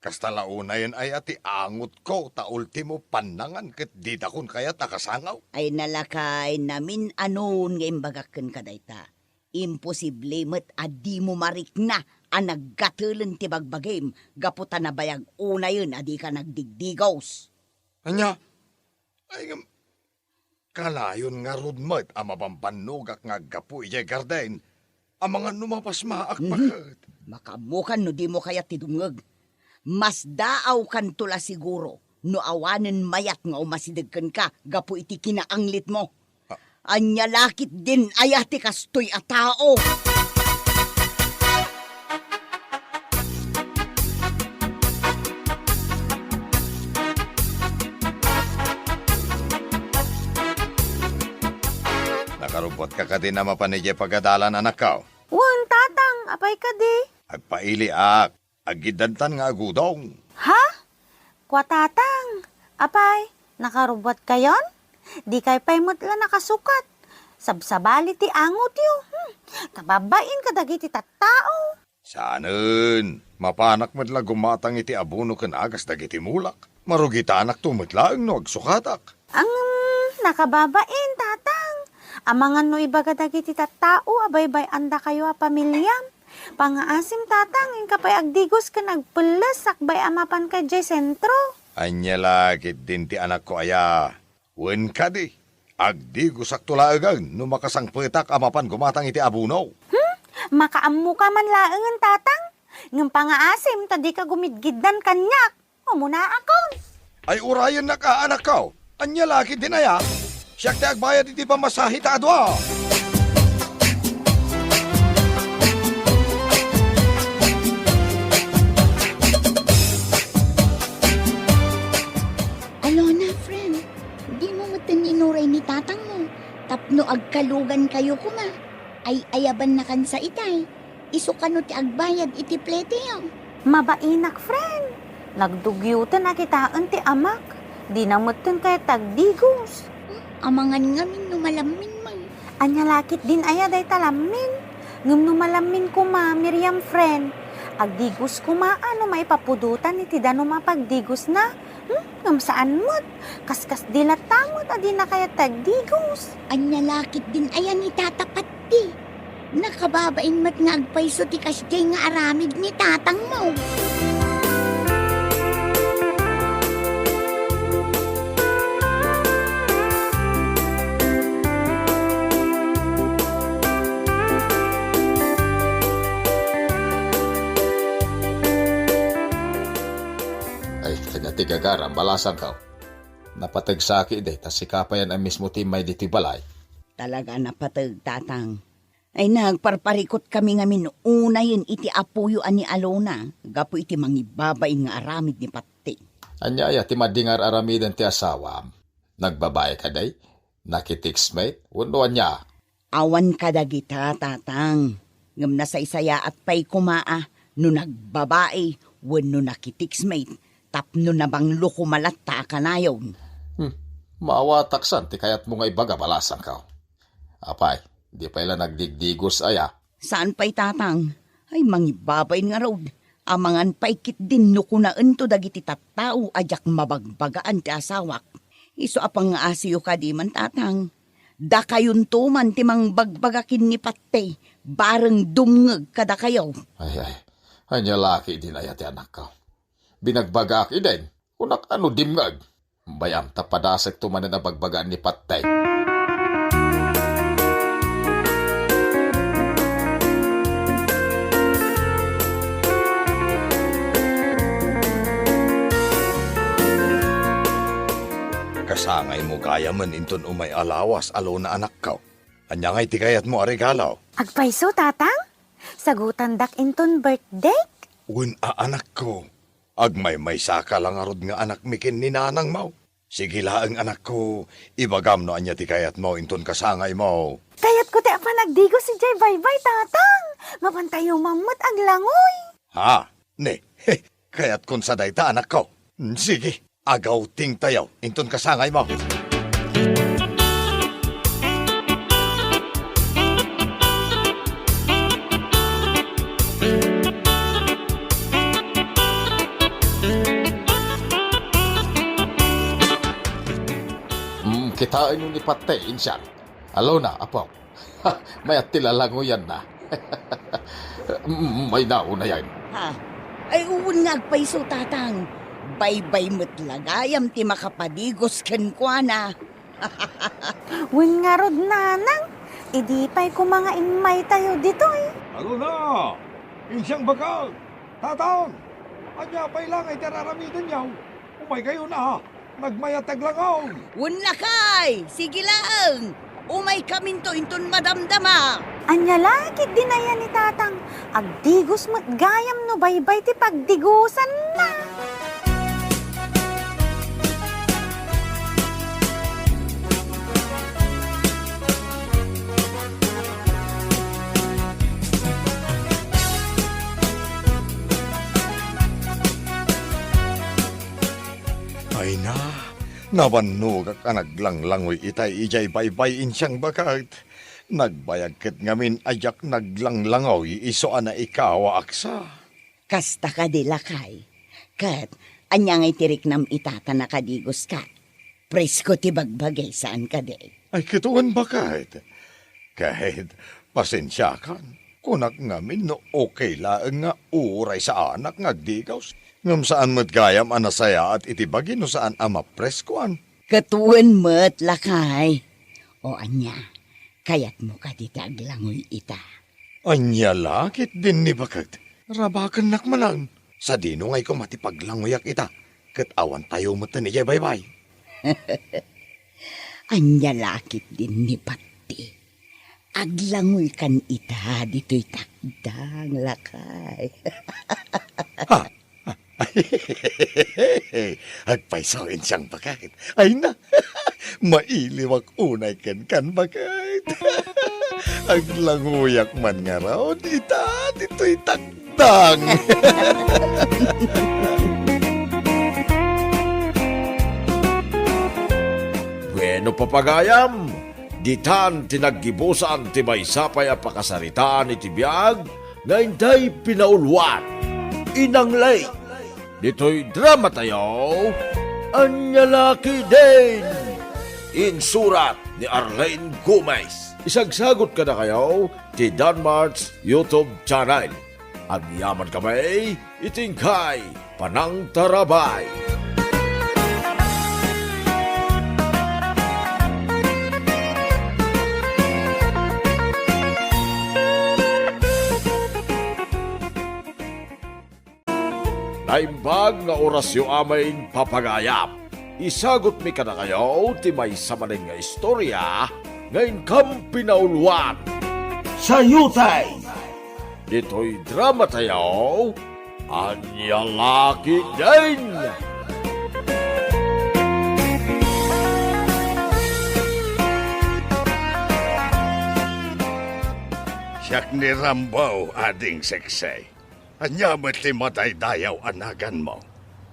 Kasta la unayen aya ti angotko, ta ultimo pannangan ket didakon kayat a kasango. Ay nalakay, namin-anon nga imbagak kenka dayta. Imposible met a dimo marikna a naggatelen ti bagbagim gapu ta nabayag unayen a dika nagdigdigos. Ania? Ay, ngem, kanayon ngarud met a mabambannogak nga aggapu idiay garden. Amangan no mapasmaak. Mhm. Baket. Makaammokan no dimo kayat ti dumngeg. Masdaawkanto la siguro no awanen mayat nga umasideg kenka gapu iti kinaanglitmo. Ah. Ania la ketdin aya ti kastoy a tao? Nakarubbuatka kadin a mapan idiay pagadalan, anakko? Wen, tatang, apay kadi? Agpailiak. Aggiddantan nga agudong. Ha? Kua, tatang, apay, nakarubbuatkayon? Dikay pay met la nakasukat. Sabsabali ti angotyo. Hmm, kababain kadagiti tattao. Saanen, mapanak met la gumatang iti abono ken agas dagiti mulak. Marugitanakto met laeng no agsukatak. Ang nakababain, tatang. Amangan no ibaga dagiti tattao a baybay-andakayo a pamiliam. Pangaasim, tatang, inka pay agdigos ken agpelles sakbay a mapanka idiay sentro. Ania la ketdin ti anakko aya? Wen kadi, agdigosakto laengen no makasangpetak a mapan gumatang iti abono. Hmm? Makaammoka man laengen, tatang. Ngem pangaasim ta dika gumidgiddan kaniak. Umunaakon. Ay, urayennak a, anakko. Ania la ketdin aya? Siak ti agbayad iti pamasahe ta a dua. Alona, friend, dimo metten inuray ni tatangmo tapno agkalugankayo koma. Ay-ayabannakan sa itay. Isu kano ti agbayad iti pleteyo? Mabainak, friend. Nagdugyoten a kitaen ti amak. Dina metten kayat ti agdigos. Amangan ngamin no malammin man. Ania la ketdin aya dayta lammin? Ngem no malammin koma, Miriam, friend, agdigos koma a no maipapudotan iti danum a pagdigosna. Hmm? Ngem saan met. Kaskasdi latta met a dina kayat ti agdigos. Ania la ketdin aya ni Tata Patti? Nakababain met nga agpayso ti kasdiay nga aramid ni tatangmo. Gagaram, balasangko. Napateg saki idi ta sika payen a mismo ti immay ditoy balay. Talaga a napateg, Tatang. Ay, nagparparikut kami ngamin unayen iti apoyo a ni Alona gapu iti mangibabain nga aramid ni Patti. Ania aya ti madi nga ar-aramiden ti asawam? Nagbabai kadi? Nakitextmate? Wenno ania? Awan kadagita, Tatang. Ngem nasaysayaat pay koma a no nagbabai wenno nakitextmate tapno nabanglo koma latta a kanayon. Hmm. Maawatak san ti kayatmo nga ibaga, balasangko. Apay, di pay la nagdigdigos aya? Saan pay, Tatang. Ay, mangibabain ngarud. Amangan pay ketdin no kunaento dagiti tattao a diak mabagbagaan ti asawak. Isu a pangngaasiyo kadi man, Tatang. Dakayonto man ti mangbagbaga ken ni Patti, bareng dumngeg kadakayo. Ay, ay. Ania la ketdin aya ti anakko? Binagbagaak idi. Kunak a no dimngeg. Bay-am ta padasekto manen a bagbagaan ni Patti. Kasangaymo gayamen inton umay a lawas, Alona, anakko. Ania ngay ti kayatmo a regalo? Agpayso, Tatang? Sagutandak inton birthdayk? Wen a, anakko. Agmaymaysaka la ngarud nga anakmi ken ni nanangmo. Sige laeng, anakko, ibagam no ania ti kayatmo inton kasangaymo. Kayatko ti apan agdigos idiay baybay, Tatang. Mapantayo man met aglangoy. Ha? Ne, kayatkon sa dayta, anakko. Sige, agawtingtayo inton kasangaymo. Mm, kitaenyo ni Patti, insiang. Alona, apo. Mayat ti lalangoyanna. Mm, mayna unayen. Ha? Ay, wen nga agpayso, Tatang. Baybay met la gayam ti makapadigos kenkuana. Wen ngarud, nanang, idi pay koma nga immaytayo ditoy. Alona, insiang bakag, Tatang, ania pay la nga iti ar-aramidenyo? Umaykayon a, nagmayat ti aglangoy. Wen lakay, sige laeng. Umaykaminto inton madamdama. Ania la ketdin aya ni Tatang? Agdigos met gayam no baybay ti pagdigosanna. Ay na, nabannogak a naglanglangoy itay idiay baybay, insiang bakag. Nagbayag ket ngamin a diak naglanglangoy isu a naikawaak sa. Kasta kadi, lakay. Ket ania ngay ti riknam ita ta nakadigoska? Presko ti bagbagi, saan kadi? Ay, ket wen, bakag. Ket, pasensiakan. Kunak ngamin no okay laeng nga uray saanak nga agdigos. Ngem saan met gayam a nasayaat iti bagi no saan a mapreskoan. Ket wen met, lakay. O ania, kayatmo kadi ti aglangoy ita? Ania la ketdin ni bakag? Rabakennak manen. Sadino ngay koma ti paglangoyak ita? Ket awan tayo metten idiay baybay. Ania la ketdin ni Patti? Aglangoykan ita ditoy takdang, lakay. Ha? Agpayso, insiang bakag. Ay na, mailiwak unay kenkan, bakag. Aglangoyak man ngarud ita ditoy takdang. Bueno, papagayam, ditan ti naggibusan ti maysa pay a pakasaritaan iti biag nga intay pinauluan. Inang Lay, ditoy drama tayo, Ania La Ketdin. Insurat ni Arlene Gomez. Isagsagut kadakayo ti Danmart's YouTube channel. Agyaman kami iti inkay panangtarabay. Naimbag nga orasyo a maipapagayam. Isagutmi kadakayo ti maysa manen nga istorya nga inkam pinauluan. Sayutay! Ditoy drama tayo, Ania La Ketdin! Siak ni Rambo, Ading Seksay. Ania met ti madaydayaw a naganmo?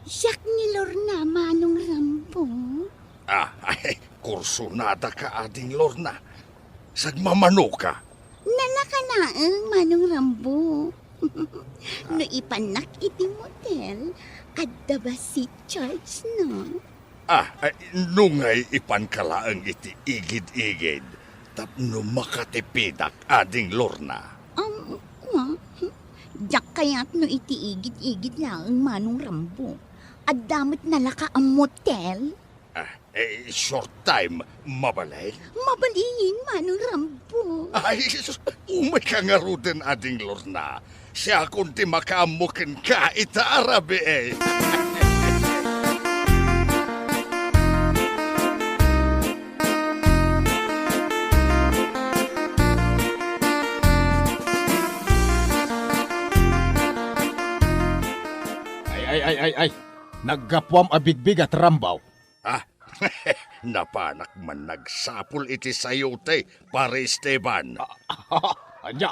Siak ni Lorna, Manong Rambo. Ah, ay, kursunada ka, Ading Lorna. Sagmamano ka. Nalaka laeng, Manong Rambo. No ipannak iti motel, adda ba si George, no? Ah, ay, nungay ipanka laeng iti igid-igid tapno makatipidak, Ading Lorna. Um, wa. Diak kayat no iti igid-igid laeng, Manong Rambo. Adda met nalaka a motel. Ah, eh, short time, mabalin? Mabalin, Manong Rambo. Ay, sus, umay ka ngaruden, Ading Lorna. Siakon ti makaammo kenka ita a rabii. Ay, ay, ay, ay, ay. Naggapuam a bigbigat, Rambo. Ah, napanak man nagsapul iti sayote, Pare Esteban. Ah, ania?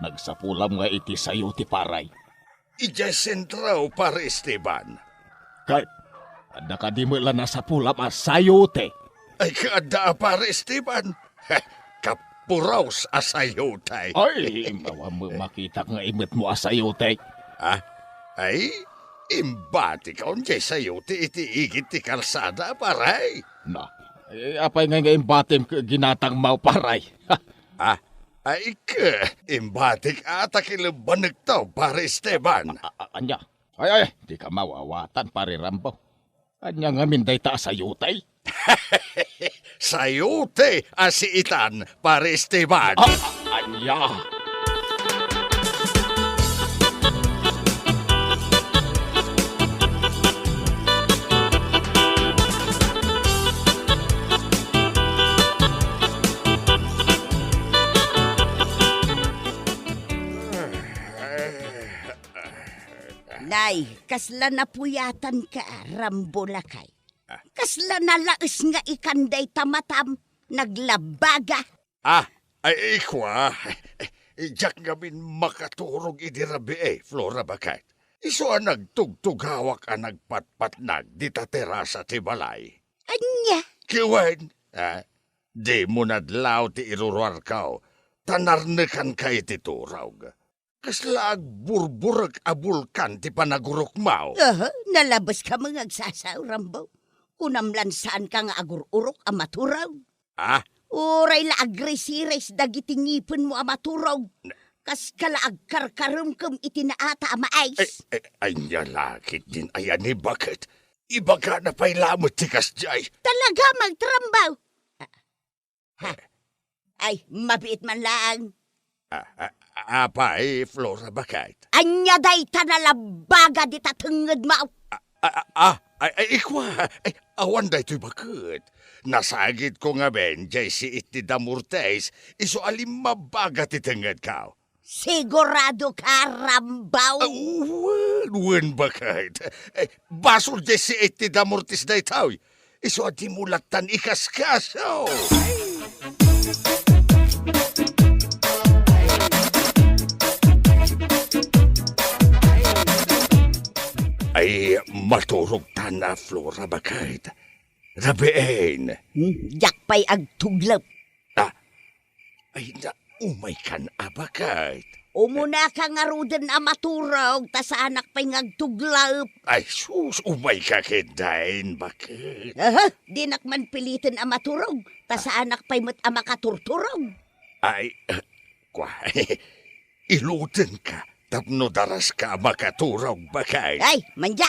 Nagsapulam nga iti sayote, pare? Idiay sentro, Pare Esteban. Ket, adda kadi met la nasapulam a sayote? Ay, kaadda a, Pare Esteban. Kapuros a sayote. Ay, awan met makitak nga imetmo a sayote. Ah, ay, imbatikon diay sayote iti igid ti kalsada, pare. Na, eh, apay ngay nga imbatim ket ginatangmo, pare? Ah, ay, ket imbatik a ta kilebbanekto, Pare Esteban. A-, a-, ania? Ay, ay, dika mawawatan, Pare Rambo. Ania ngamin dayta a sayote? Sayote a siitan, Pare Esteban. Ah, ania? Nay, kasla napuyatanka, Rambo lakay. Ah. Kasla nalaes nga ikan dayta matam, naglabaga. Ah, ay, ikua, diak ngamin makaturog idi rabii, Flora baket. Isu a nagtugtugawak a nagpatpatnag dita terasa ti balay. Ania? Ket wen, ah, dimo nadlaw ti iruruarko, ta narnekanka iti turog. Kasla agburburek a bulkan ti panagurokmo. Aha, nalabeska met nga agsasao, Rambo. Kunam lan saanka nga agur-urok a maturog. Ah? Uray la agrisiris dagiti ngipenmo a maturog. Na- Kaska la agkarkaremkem iti naata a mais. Eh, eh, ania la ketdin aya ni baket? Ibagana pay lamet ti kasdiay. Talaga, Mang Rambo. Ha? Ay, mabiit man laeng. Ah, ah, apay, Flora baket? Ania dayta nalabaga dita tengngedmo? Ah, ah, ah, ah, ay, ay, ikua, ay, awan daytoy baket. Nasagidko ngamin diay siit ti damortis, isu a limmabaga ti tengngedko. Siguradoka, Rambo? Ah, wen, wen, baket. Eh, basol diay siit ti damortis daytoy. Isu a dimo lattan ikaskaso. Ay, maturogtan a, Flora baket. Rabiin. Hmm, diak pay agtuglep. Ah, ay na, umaykan a baket. Umunaka ngaruden a maturog, ta saanak pay nga agtuglep. Ay, sus, umayka ketdin, baket. Aha, dinak man piliten a maturog, ta saanak pay met a makaturturog. Ay, eh, kua, ilutenka tapno daraska a makaturog, baket. Ay, manja!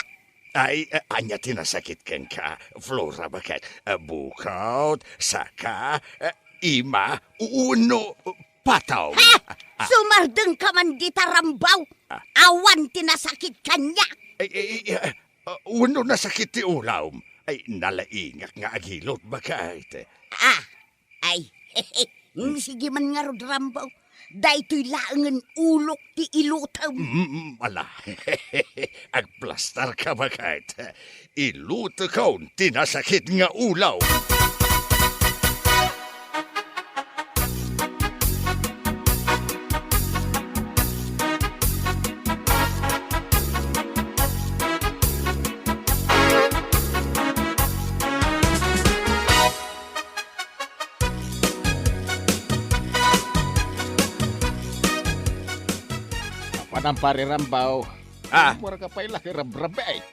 Ay, eh, ania ti nasakit kenka, Flora, baket? Eh, bukod, saka, eh, ima, wenno, eh, pataw? Ha! Ah, ah. Sumardengka man dita, Rambo! Ah. Awan ti nasakit kaniak! Ay, ay, ay, ah, ah, wenno nasakit ti ulawm? Ay, nalaingak nga agilot, baket. Ah, ay, mm, sige man ngarud, Rambo. Daytoy laengen ulok ti ilutem. Mm, mm, ala. Agplastar ka, baket. Ilutekon ti nasakit nga ulaw. Apanan, Pare Rambaw? Ah. Mura ka pay la ket rabrabii.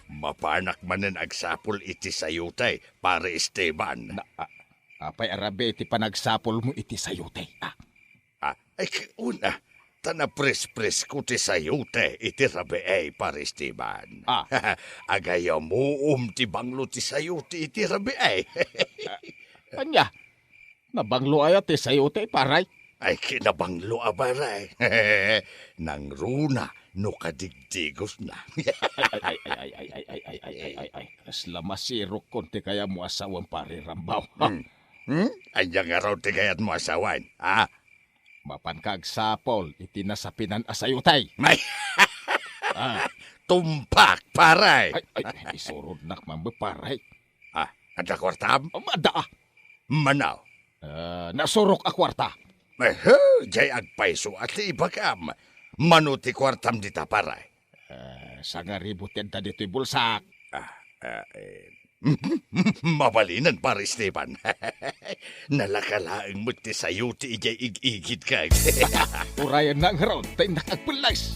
Mapanak manen agsapul iti sayote, Pare Esteban. Na, a-, apay a rabii ti panagsapulmo iti sayote, a? Ah, ay, k-, una, ta naprespresko ti sayote iti rabii, Pare Esteban. Ah. Agayamuom ti banglo ti sayote iti rabii. Ah, ania? Nabanglo aya ti sayote, Pare? Ay, kinabanglo a, Pare. Nangruna no kadigdigosna. Ay, ay, ay. Kasla masirokkon ti kayatmo a sawen, Pare Rambaw. Hmm. Hmm? Ania ngarud ti kayatmo a sawen, a? Mapanka agsapul iti nasapinan a sayote. Ay. Ah. Tumpak, Pare. Ay, ay, isurodnak man, Pare. Ah, adda kuartam? Um, adda, a. Mano? Ah, nasurok a kuarta. Ehe, diay agpayso a ti ibagam. Mano ti kuartam dita, Pare? Ah, sangaribu ti adda ditoy bulsak. Ah, ah, eh. Mabalinen, Pare Esteban. Nalaka laeng met ti sayote idiay ig-igidka. Urayennak ngarud, ta innak agpelles.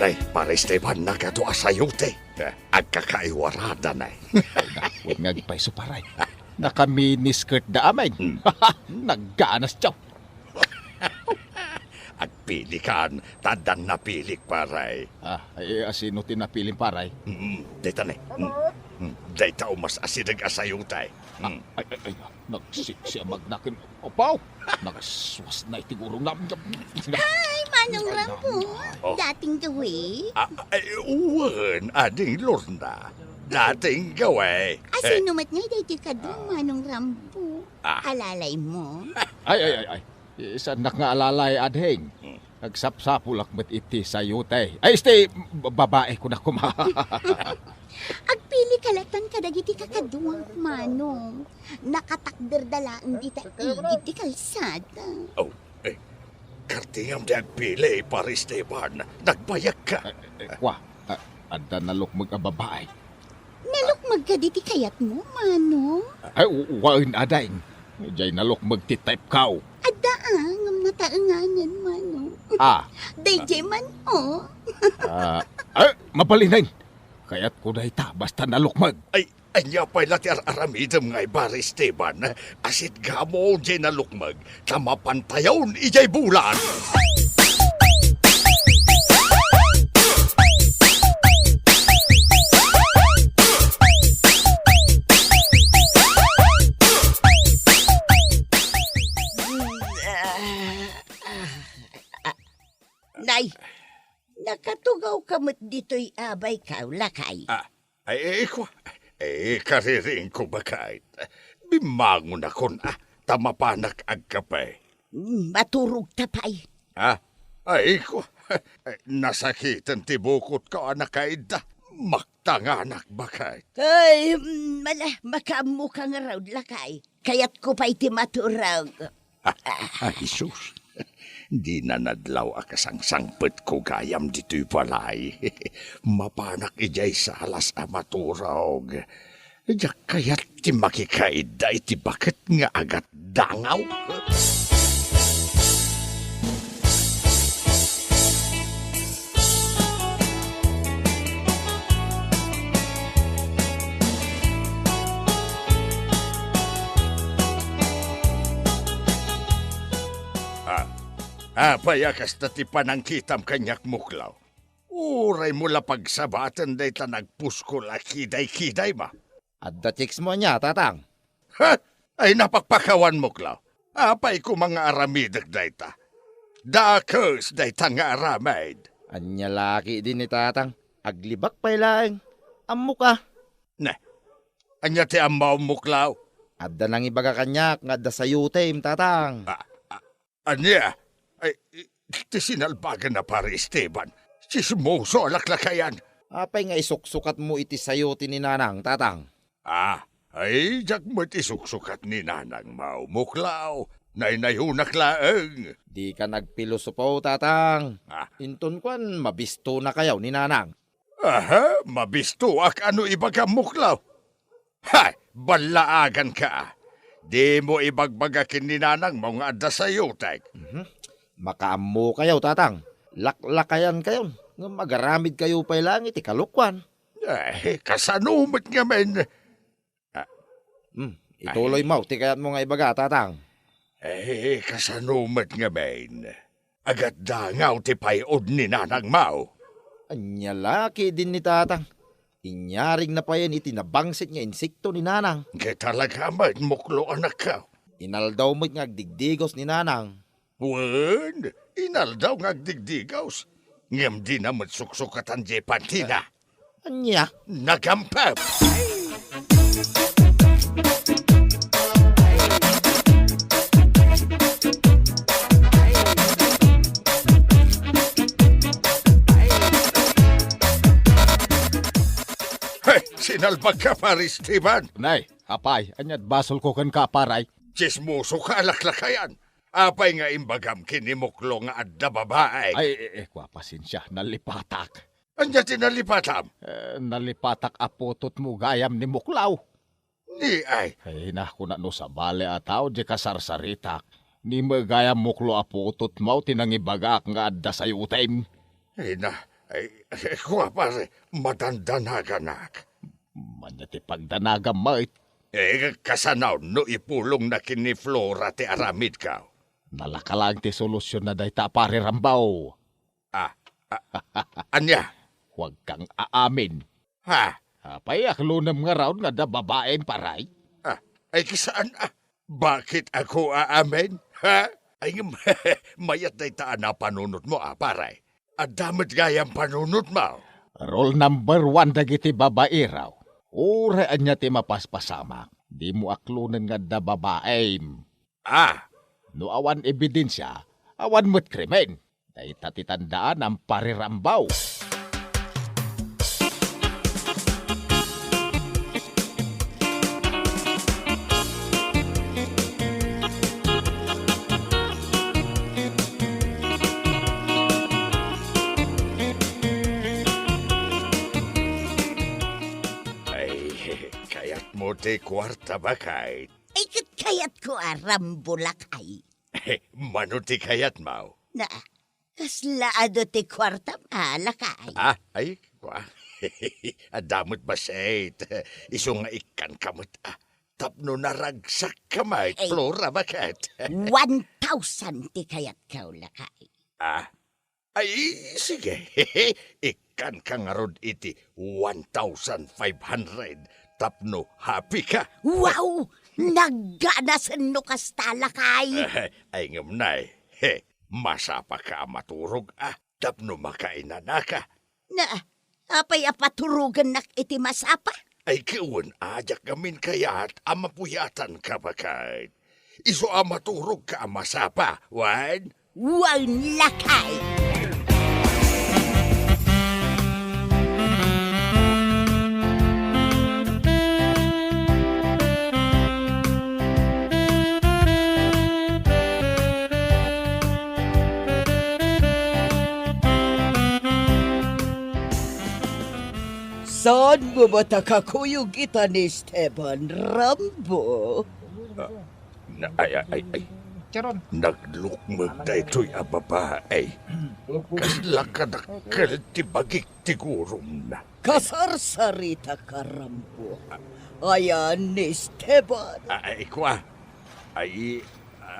Nay, Pare Esteban, nagadu a sayote. Eh, agkakaiwarada, nay. Ay, naku, nga agpayso, Pare. Nakaminiskirt da amin. Hmm. Nagganas, tiyaw. Agpilikan, ta addan napilik, Pare. Ah, ay, asino ti napilim, Pare? Mm, dayta ne. Mm, mm, dayta umas asideg a sayote. Ah, mm. Ay, ay, ay, nagsiksi a magnaken. Apaw! Nagsuas na iti gurong na. Ay, Manong Rambo. Oh. Dating gawi? Ah, ay, wen, Ading Lorna. Dating gawi. Asino met ngay daytoy kadu, ah, Manong Rambo? Ah. Alalaymo? Ay, ay, ay, ay. Saannak nga alalay, ading. Hmm. Nagsapsapulak met iti sayote. Ay, isti, ba-, babae ko na kuma. Agpili ka latta kadagiti kakaduak, Manong. Nakatakder da laeng dita igid ti kalsada. Oh, eh, kartingam ti agpili, Pare Esteban. Nagbayag ka. Eh, eh, kwa, ah, adda nalukmeg a babae. Nalukmeg kadi ti kayatmo, Manong? Ay, u-, wen, ading. Diay nalukmeg ti type ko. Adda, a, ngem nataenganan, Manong. Ah. Daydiay man, o. Ah, ay, mabalinen. Kayatko dayta, basta nalukmeg. Ay, ania pay la ti ar-aramidem ngay, Pare Esteban? Asitgamo diay nalukmeg, ta mapantayon idiay bulan. Nay, nakatugawka met ditoy a baykaw, lakay. Ah, Ay, ay, kwa, ay, kariringko, baket. Bimmangonakon, a, ta mapanak agkape. Mm, maturogta pay. A? Ay, kwa, nasakiten ti bukotko a nakaidda. Maktanganak, baket. Ay, mm, mala, makaammoka ngarud, lakay. Kayatko pay ti maturog. Ah, Jesus, dina nadlaw a kasangsangpetko gayam ditoy balay. Mapanak idiay salas a maturog. Diak kayat ti makikaidda iti baket nga agatdangaw. Apay a kasta ti panangkitam kaniak, Muklaw? Uraymo la pagsabaten dayta nagpuskol a kidaykidaymo. Adda chicks mo ania, Tatang? Ha? Ay, napakpakawan, Muklaw. Apay koma nga aramidek dayta? Dakes dayta nga aramid. Ania la ketdin ni Tatang? Aglibak pay laeng. Ammok a. Ne, ania ti ammom, Muklaw? Adda nangibaga kaniak nga adda sayotem, Tatang. Ah, ah, Ania? Ay, i-, ti sinalbagan a Pare Esteban. Tsismoso a laklakayan. Apay nga isuksukatmo iti sayote ni Nanang, Tatang? Ah, ay, diak met isuksukat ni Nanangmo, Muklaw. Naynayonak laeng. Dika nagpilosopo, Tatang. Ah. Inton kuan, mabistonakayo ni Nanang. Aha, mabistoak a no ibagam, Muklaw? Hay, ballaaganka. Dimo ibagbaga ken ni Nanangmo nga adda sayotek. Mhm. Makaammokayo, Tatang. Laklakayankayon, ngem agaramidkayo pay laeng iti kalokuan. Eh, kasano met ngamin? Ah. Hmm, ituloymo ti kayatmo nga ibaga, Tatang. Eh, kasano met ngamin? Agaddangaw ti pay-od ni Nanangmo. Ania la ketdin ni Tatang? Inyarigna payen iti nabangsit nga insekto ni Nanang. Ket talaga met, Muklo, anakko. Inaldaw met nga agdigdigos ni Nanang. Wen, inaldaw nga agdigdigos. Ngem dina met suksukatan diay pantina. Ania? Nagampem! Hey, sinalbagka, Pare Esteban! Nay, apay, ania't basolko kenka, Pare? Tsismosoka a laklakayan. Apay nga imbagam ken ni Muklo nga adda babai? Ay, eh, eh, kua, pasensia, nalipatak. Ania ti nalipatam? Eh, nalipatak a putotmo gayam ni Muklaw. Ni ay. Ay, na, kuna no sabali a tao, di kasarsaritak. Ni met gayam, Muklo, a putotmo ti nangibagak nga adda sayotem. Ay, na, ay, kua, pare, madandanaganak. Ania ti pagdanagam met? Eh, kasano no ipulongna ken ni Flora ti aramidko? Nalaka laeng ti solusionna dayta, Pare Rambo. Ah, ah, ania? Huwag kang aamin. Ha? Apay, aklonem ngarud nga adda babaim, Pare? Ah, ay, saan, ah? Bakit ako aamin? Ha? Ay, ngem, mayat dayta a napanunotmo, ah, Pare. Adda met gayam panunotmo. Rule number one dagiti babaero. Uray ania ti mapaspasamak, dimo aklonen nga adda babaim. Ah! No awan ebidensia, awan met krimen. Dayta ti tandaanam, Pare Rambo. Ay, kayatmo ti kuarta, baket? Ay, ket kayatko a Rambo, lakay. Mano ti kayatmo? Na, kasla adu ti kuartam a, lakay? Ah, ay, kua. Adda met bassit. Isu nga ikkanka met, ah. Tapno naragsakka met, Ay. Flora, baket? One thousand ti kayatko, lakay. Ah, Ay, sige. Ikkanka ngarud iti one thousand five hundred tapno happy ka. Wow! Nagganasen no kasta, lakay. Ay, ngem, nay, he, masapaka a maturog, ah, tapno makainanaka. Na, apay a paturogennak iti masapa? Ay, wen, a, diak ngamin kayat a mapuyatanka, baket. Isu a maturogka a masapa, wen? Wen, lakay! Saan mo met a kakuyog ita ni Esteban, Rambo? Ah, na, ay, ay, ay, ay. Charon. Naglukmeg daytoy a babae. Kasla kadakkel ti bagik ti gurumna. Kasarsaritaka, Rambo. Ayan ni Esteban. Ah, ay, kua. Ay,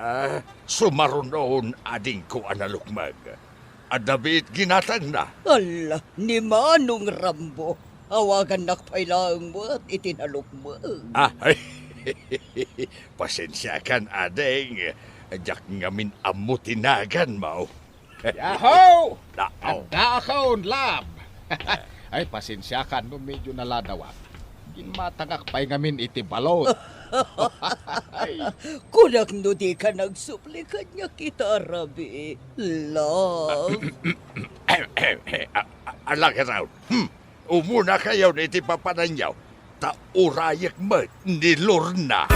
Ah, sumarunon, adingko a nalukmeg. Adda biit ginatangna. Ala, ni Manong Rambo. Awagannak pay laeng met iti nalukmeg. Ah, ay. Pasensiakan, ading. Diak ngamin ammo ti naganmo. Yaho! Addaakon, love. Ay, pasensiakan no medyo naladawak. Ginmatangak pay ngamin iti balod. Ay. Kunak no dika nagsupli kaniak ita a rabii, love. A-, a-, ala, get out. Hmm. Umunakayon iti papananyo, ta urayek met ni Lorna.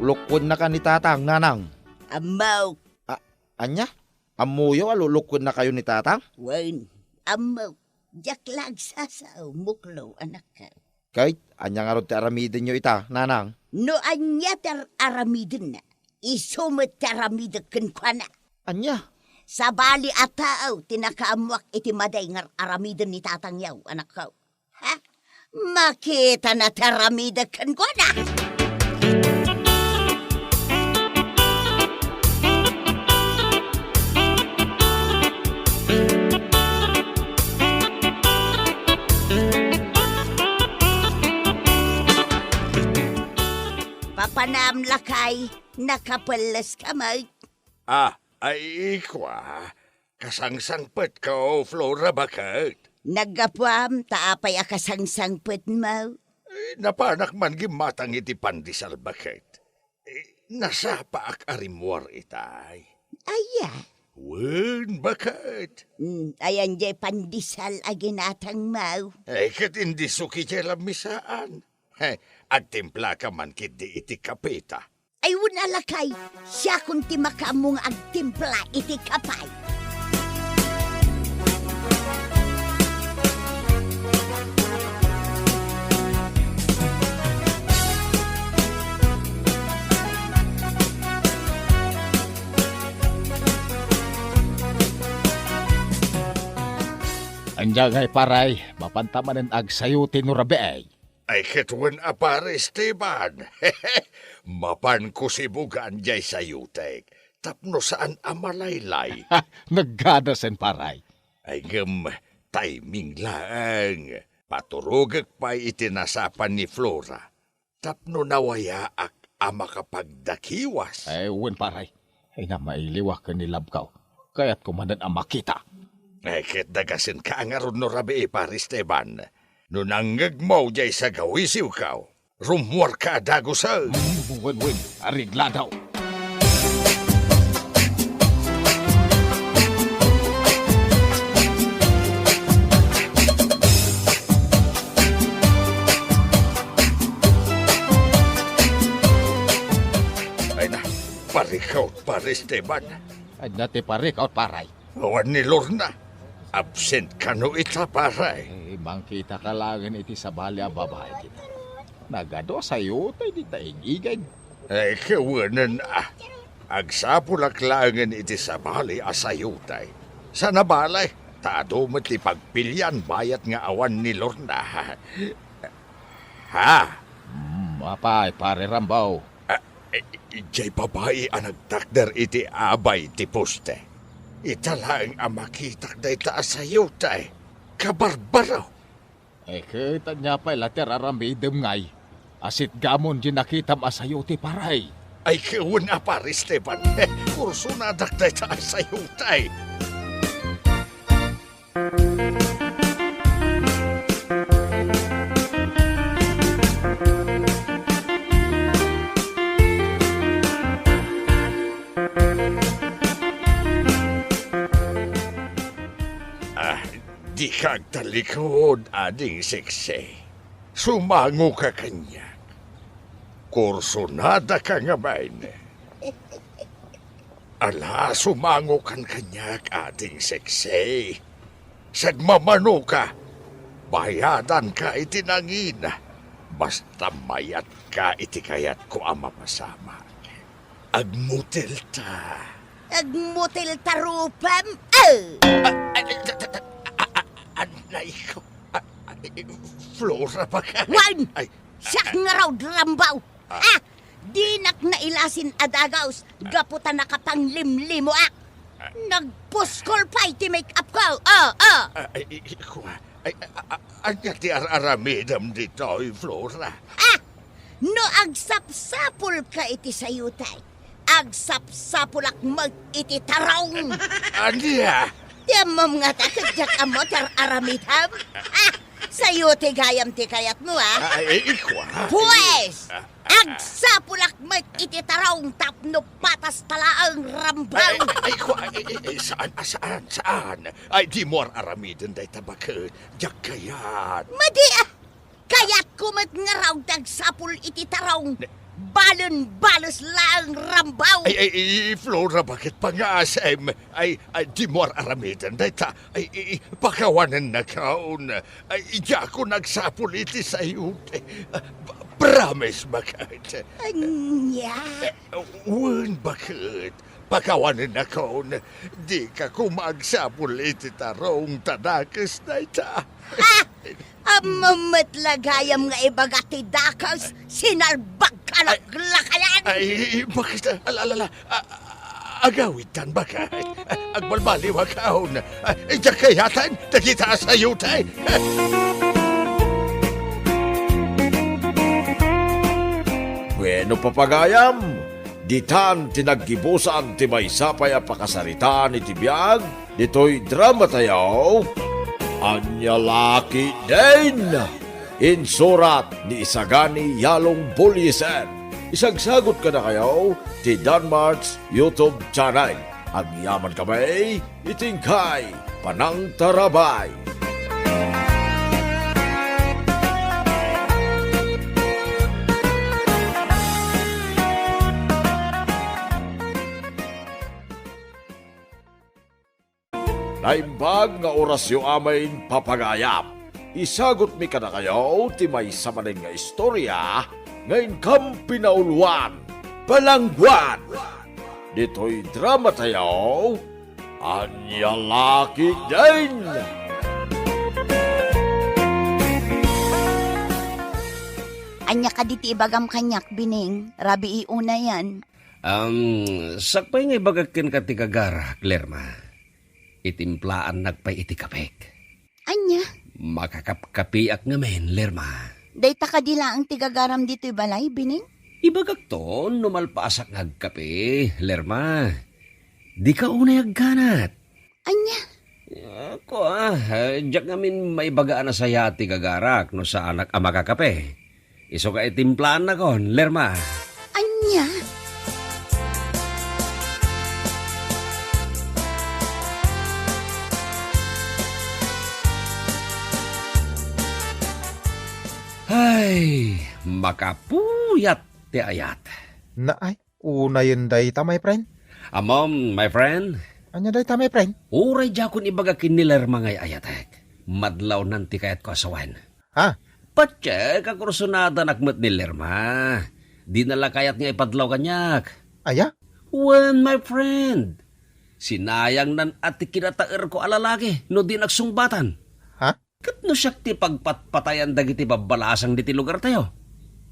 Luklukkennaka ni Tatang, Nanang. Ammok. A-, ania? Ammoyo a luklukkennakayo ni Tatang? Wen, ammok. Diak la agsasao, muklo, anakko. Ket ania ngarud ti aramidenyo ita, Nanang? No ania ti ar-, aramidenna, isu met ti aramidek kenkuana. Ania? Sabali a tao ti nakaammoak iti madi nga ar-aramiden ni tatangyo, anakko. Ha? Makitana ti aramidek kenkuana. Papanam, lakay, nakapelleska met. Ah, ay, ikua, kasangsangpetko, Flora, baket. Naggapuam, ta apay a kasangsangpetmo? Eh, napanak man gimmatang iti pandesal, baket. Eh, nasapaak a rimmuar itay. Aya? Wen, baket. Mm, ayan jay pandesal a ginatangmo? Eh, ket indi suki jay lamisaan. He, agtimplaka man ketdi iti kapeta. Ay, wen a, lakay, siakon ti makaammo nga agtimpla iti kape. Ania ngay, pare, mapanta manen agsayote no rabii? Ay, ket wen a, Pare Esteban. Mapanko sibugan jay sayotek tapno saan a malaylay. Nagganasen, pare. Ay, ngem timing laeng. Paturogek pay iti nasapan ni Flora tapno nawayaak a makapagdakiwas. Ay, wen, pare. Ay, na, mailiwak ken ni love-ko. Kayatko manen a makita. Ay, ket dagasenka ngarud no rabii, Pare Esteban. No nangngegmo jay sagawisiwko, rummuarka a dagusen. Mm, wen, wen. Areglado. Ay na, parikaw, Pare Esteban. Ania ti parikaw, pare? Awan ni Lorna. Absent kano ita, pare? Eh, mangkitaka laengen iti sabali a babai dita. Nagadu a sayote dita ig-igid. Ay, kawanen a. Agsapulak laengen iti sabali a sayote. Saan a bale, ta adu met ti pagpilian bayat nga awan ni Lorna. Ha? Hmm, apay, Pare Rambo? Ah, eh, idiay babai a nagtakder iti abay ti poste. Ita laeng a makitak dayta a sayote. Kabarbaro! Eh, ket ania pay la ti ar-aramidem ngay? Asitgamon di nakitam a sayote, pare. Ay, kawen a, Pare Esteban. Kursonadak dayta a sayote. Ah, dika agtallikud, Ading Seksi. Sumangoka kaniak. Kursonadaka ngamin. Ala, sumangokan kaniak, Ading Seksi. Sagmamanoka, bayadanka iti nangina. Basta mayatka iti kayatko a mapasamak. Agmutilta. Agmutilta rupem? Eh! Ah, ay, ta, ta, ta, ah, ah, ah, anay ko. Ah, ah, eh, Flora, baka. Wen! Ay, siak ngarud, Rambaw. Ah. Ah! Dinak nailasin a dagus gapu ta nakapanglimlimoak. Ah. Nagpuskol pay ti make-up ko. Oh, oh. Ah, ay, ay, ay, kua. Ay, a, a, ania ti ar-aramidem ditoy, Flora? Ah! No agsapsapulka iti sayote, agsapsapulak met iti tarong. Ania? Ti ammom ngata ket diak ammo ti ar-aramidem? Ah! Sayote gayam ti kayatmo, ah? Ah, ay, ay, kua. Pues! Ah, ah, ah. Agsapulak met iti tarong tapno patas ta laeng, Rambaw. Ay, ay, ay, kua, ay, ay, ay, saan, ah, saan, saan? Ay, dimo ar-aramiden dayta baket. Diak kayat. Madi, ah! Kayatko met ngarud ti agsapul iti tarong. Ne- Balen-bales laeng, Rambaw. Ay, ay, ay, Flora, baket pangasem? Ay, ay, dimo ar-aramiden dayta. Ay, ay, ay, pakawanennakon. Ay, diakon agsapul iti sayote. Ah, p-, promise, baket. Ania? Eh, wen, baket. Pakawanennakon, dika koma agsapul iti tarong ta dakes dayta. Ah! Ammom met la gayam nga ibaga ti dakes, sinalbagka laklakayan! Ay, baket, ala, ala, ala, a-, a-, agawidtan, baket. Agbalbaliwakon. Ay, diak kayatan, dagita a sayote. Bueno, papagayam, ditan ti naggibusan ti maysa pay a pakasaritaan iti biag ditoy drama tayo, Ania La Ketdin. Insurat ni Isagani Yalong Bullieser. Isagsagot kadakayo ti Danmart's YouTube channel. Agyaman kami iti inkay panangtarabay. Naimbag nga orasyo amin, papagayam. Isagutmi kadakayo ti maysa manen nga istorya nga inkam pinauluan, Palangguan. Ditoy drama tayo, Ania La Ketdin. Ania kadi ti ibagam kaniak, Bining? Rabii unayen. Am, sakbay nga ibagak kenka ti gagarak, Lerma. Itimplaannak pay iti kapek. Ania? Makakapkapiak ngamin, Lerma. Dayta kadi laeng ti gagaram ditoy balay, Bining? Ibagakto no malpaasak nga agkape, Lerma. Dika unay agganat. Ania? Ako, ah, eh, diak ngamin maibaga a nasayaat ti gagarak no saanak a makakape. Isu nga itimplaannakon, Lerma. Ania? Ay, makapuyat ti ayat. Naay, unayen dayta, my friend. Ammom, my friend? Ania dayta, my friend? Uray diakon ibaga ken ni Lerma nga ay-ayatek. Madlawnan ti kayatko a sawen. Ha? Patiek a kursunadanak met ni Lerma. Dina la kayat nga ipadlaw kaniak. Aya? Wen, my friend. Sinayangnan a ti kinataerko a lalaki no dinak sungbatan. Ha? Ket no siak ti pagpatpatayan dagiti babbalasang diti lugartayo,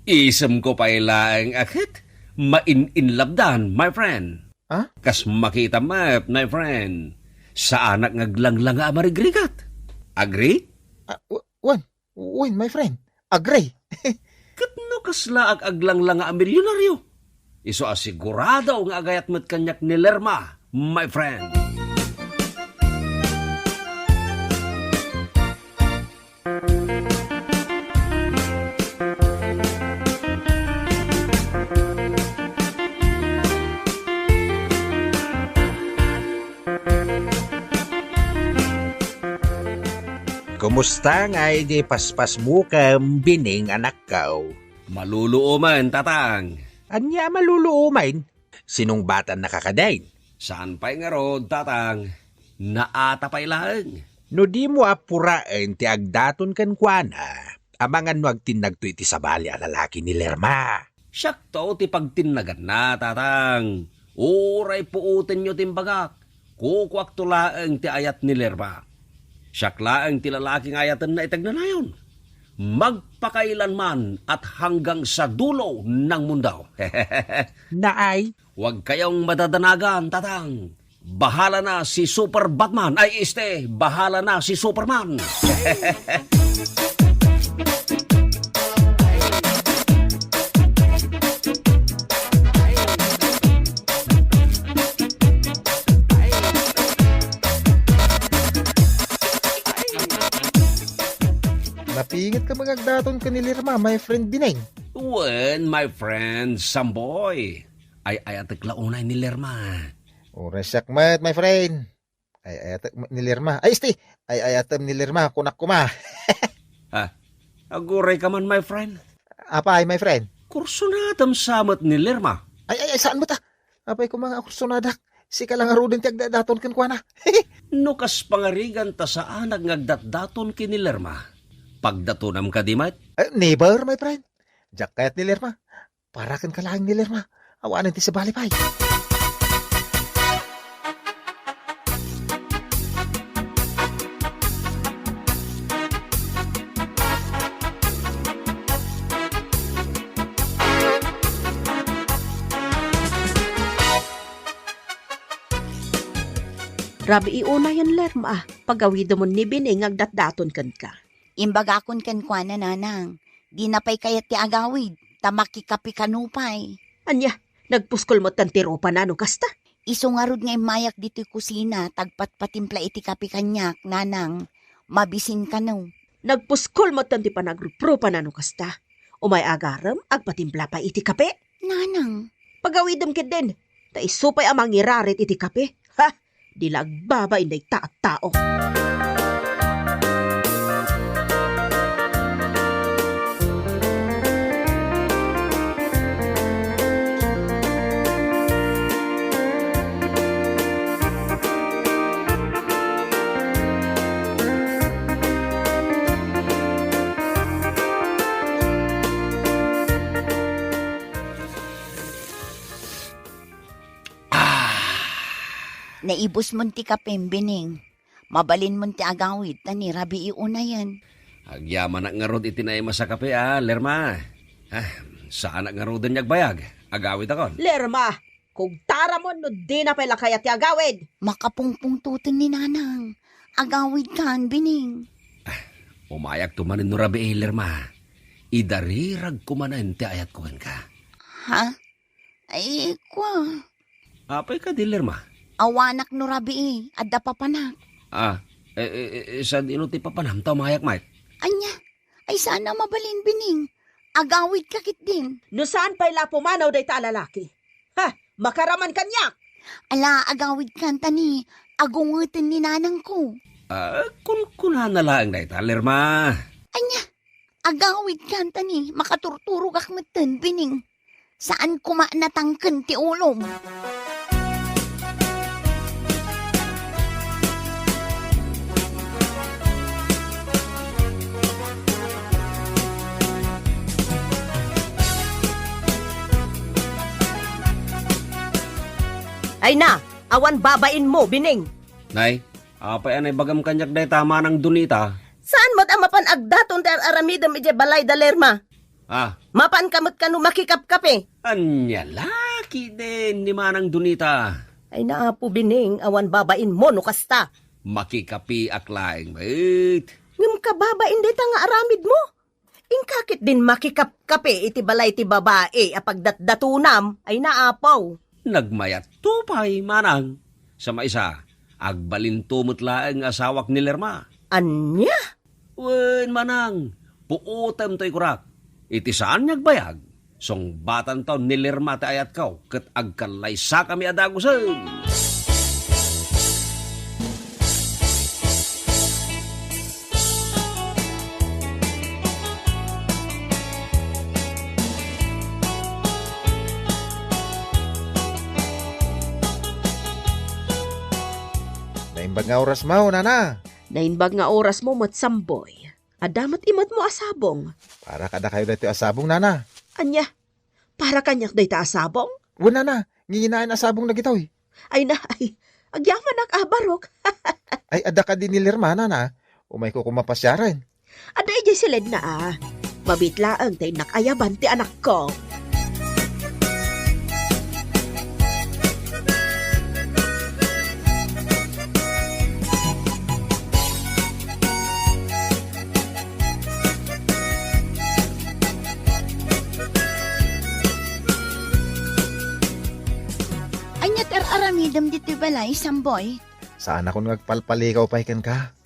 isemko pay laeng a ket main-inlabdan, my friend. Ha? Kas makitam met, my friend, saanak nga aglanglanga a marigrigat. Agree? Ah, w-, wen, wen, my friend. Agree. Ket no kasla ag-, aglanglanga a milyonaryo, isu a sigurado nga agayat met kaniak ni Lerma, my friend. Kumusta ngay di paspasmo ken Bining, anakko? Maluluomen, tatang. Ania a maluluomen? Sinungbatannaka kadin? Saan pay ngarud, tatang. Naata pay laeng. No dimo a puraen ti agdaton kenkuana, Amangan no agtinnagto iti sabali a lalaki ni Lerma. Siakto ti pagtinnaganna, Tatang. Uray puotenyo ti imbagak. Kukuakto laeng ti ayat ni Lerma. Siak laeng ti lalaki nga ayatenna iti agnanayon. Magpakailanman at hanggang sa dulo ng mundo. Naay. Huwag kayong madadanagan, Tatang. Bahala na si Super Batman. Ay, este, bahala na si Superman. Napinget ka mangagdaton ken ni Lerma, my friend Bineng. Wen, my friend Samboy. Ay-ayatek la unay ni Lerma. Uray siak met, my friend. Ay-ayatek met ni Lerma. Ay, este! Ay-ayatem ni Lerma, kunak koma. Ha? Aguray ka man, my friend. Apay, my friend? Kursunadam sa met ni Lerma. Ay, ay, ay, saan met, ah? Apay koma nga kursunadak? Sika lang ngaruden ti agdadaton kenkuana. No kas pangarigan ta saanak nga agdatdaton ken ni Lerma, pagdatonam kadi met? Eh, never, my friend. Diak kayat ni Lerma. Para kenka laeng ni Lerma. Awanen ti sabali pay. Rabii unayen, Lerma, pagawidemon ni Bineng nga agdatdaton kenka. Imbagakon kenkuana, Nanang, dina pay kayat ti agawid, ta makikape kano pay. Ania, nagpuskol metten ti rupana no kasta? Isu ngarud nga immayak ditoy kusina, ta agpatpatimpla iti kape kaniak, Nanang, mabisin kano. Nagpuskol metten ti panagruprupana no kasta. Umay agarem, agpatimpla pay iti kape. Nanang. Pagawidem ketdin, ta isu pay a mangirarit iti kape. Ha? Di la agbabain dayta a tao. Ah! Naibusmon ti kapem, Bineng. Mabalinmon ti agawid, ta ni rabii unayen. Agyamanak ngarud iti naimas a kape, a, Lerma. Ah, saanak ngaruden nga agbayag. Agawidakon. Lerma! Kugtaramon no dina pay la kayat ti agawid. Makapungpungtoten ni Nanang. Agawidkan, Bineng. Ah, umayakto manen no rabii, Lerma. Idariragko manen ti ayatko kenka. Ha? Ay, kua. Apay kadi, Lerma? Awanak no rabii, adda papanak. Ah, eh, eh, eh, sadino ti papanam ta umayak met? Ania? Ay, saan a mabalin, Bineng. Agawidka ketdin. No saan pay la pumanaw dayta a lalaki. Ha? Makaraman kaniak! Ala, agawidkan ta ni agungeten ni nanangko. Ah, kunkunana laeng dayta, Lerma. Ania? Agawidkan ta ni makaturturogak metten, Bineng. Saan koma natangken ti ulom. Ay na, awan babainmo, Bineng. Nay, apay a naibagam kaniak dayta, Manang Donita? Saan met a mapan agdaton ti ar-aramidem idiay balay da Lerma? Ah. Mapanka met kano makikapkape? Ania la ketdin ni Manang Donita? Ay na, Apo Bineng, awan babainmo no kasta. Makikapeak laeng met. Ngem kababain dayta nga aramidmo? Inka ketdin makikapkape iti balay ti babai a pagdatdatonam? Ay na, Apo. Nagmayatto pay, Manang. Sa maisa, agbalinto met laeng nga asawak ni Lerma. Ania? Wen, Manang, puotem toy kurak. Iti saan nga agbayag, sungbatanto ni Lerma ti ayatko ket agkallaysakami a dagusen. Naimbag nga orasmo, nana. Naimbag nga orasmo met, Samboy. Adda met imatmo a sabong. Para kadakayo daytoy a sabong, nana. Ania? Para kaniak dayta a sabong? Wen, nana, nginginaen a sabong dagitoy. Ay na, ay, agyamanak a barok. Ay, adda kadi ni Lerma, nana. Umayko koma pasiaren. Adda idiay siledna a. Mabiit laeng ta innak ayaban ti anakko. Ania ti ar-aramidem ditoy balay, Samboy? Saanakon nga agpalpalikaw pay kenka.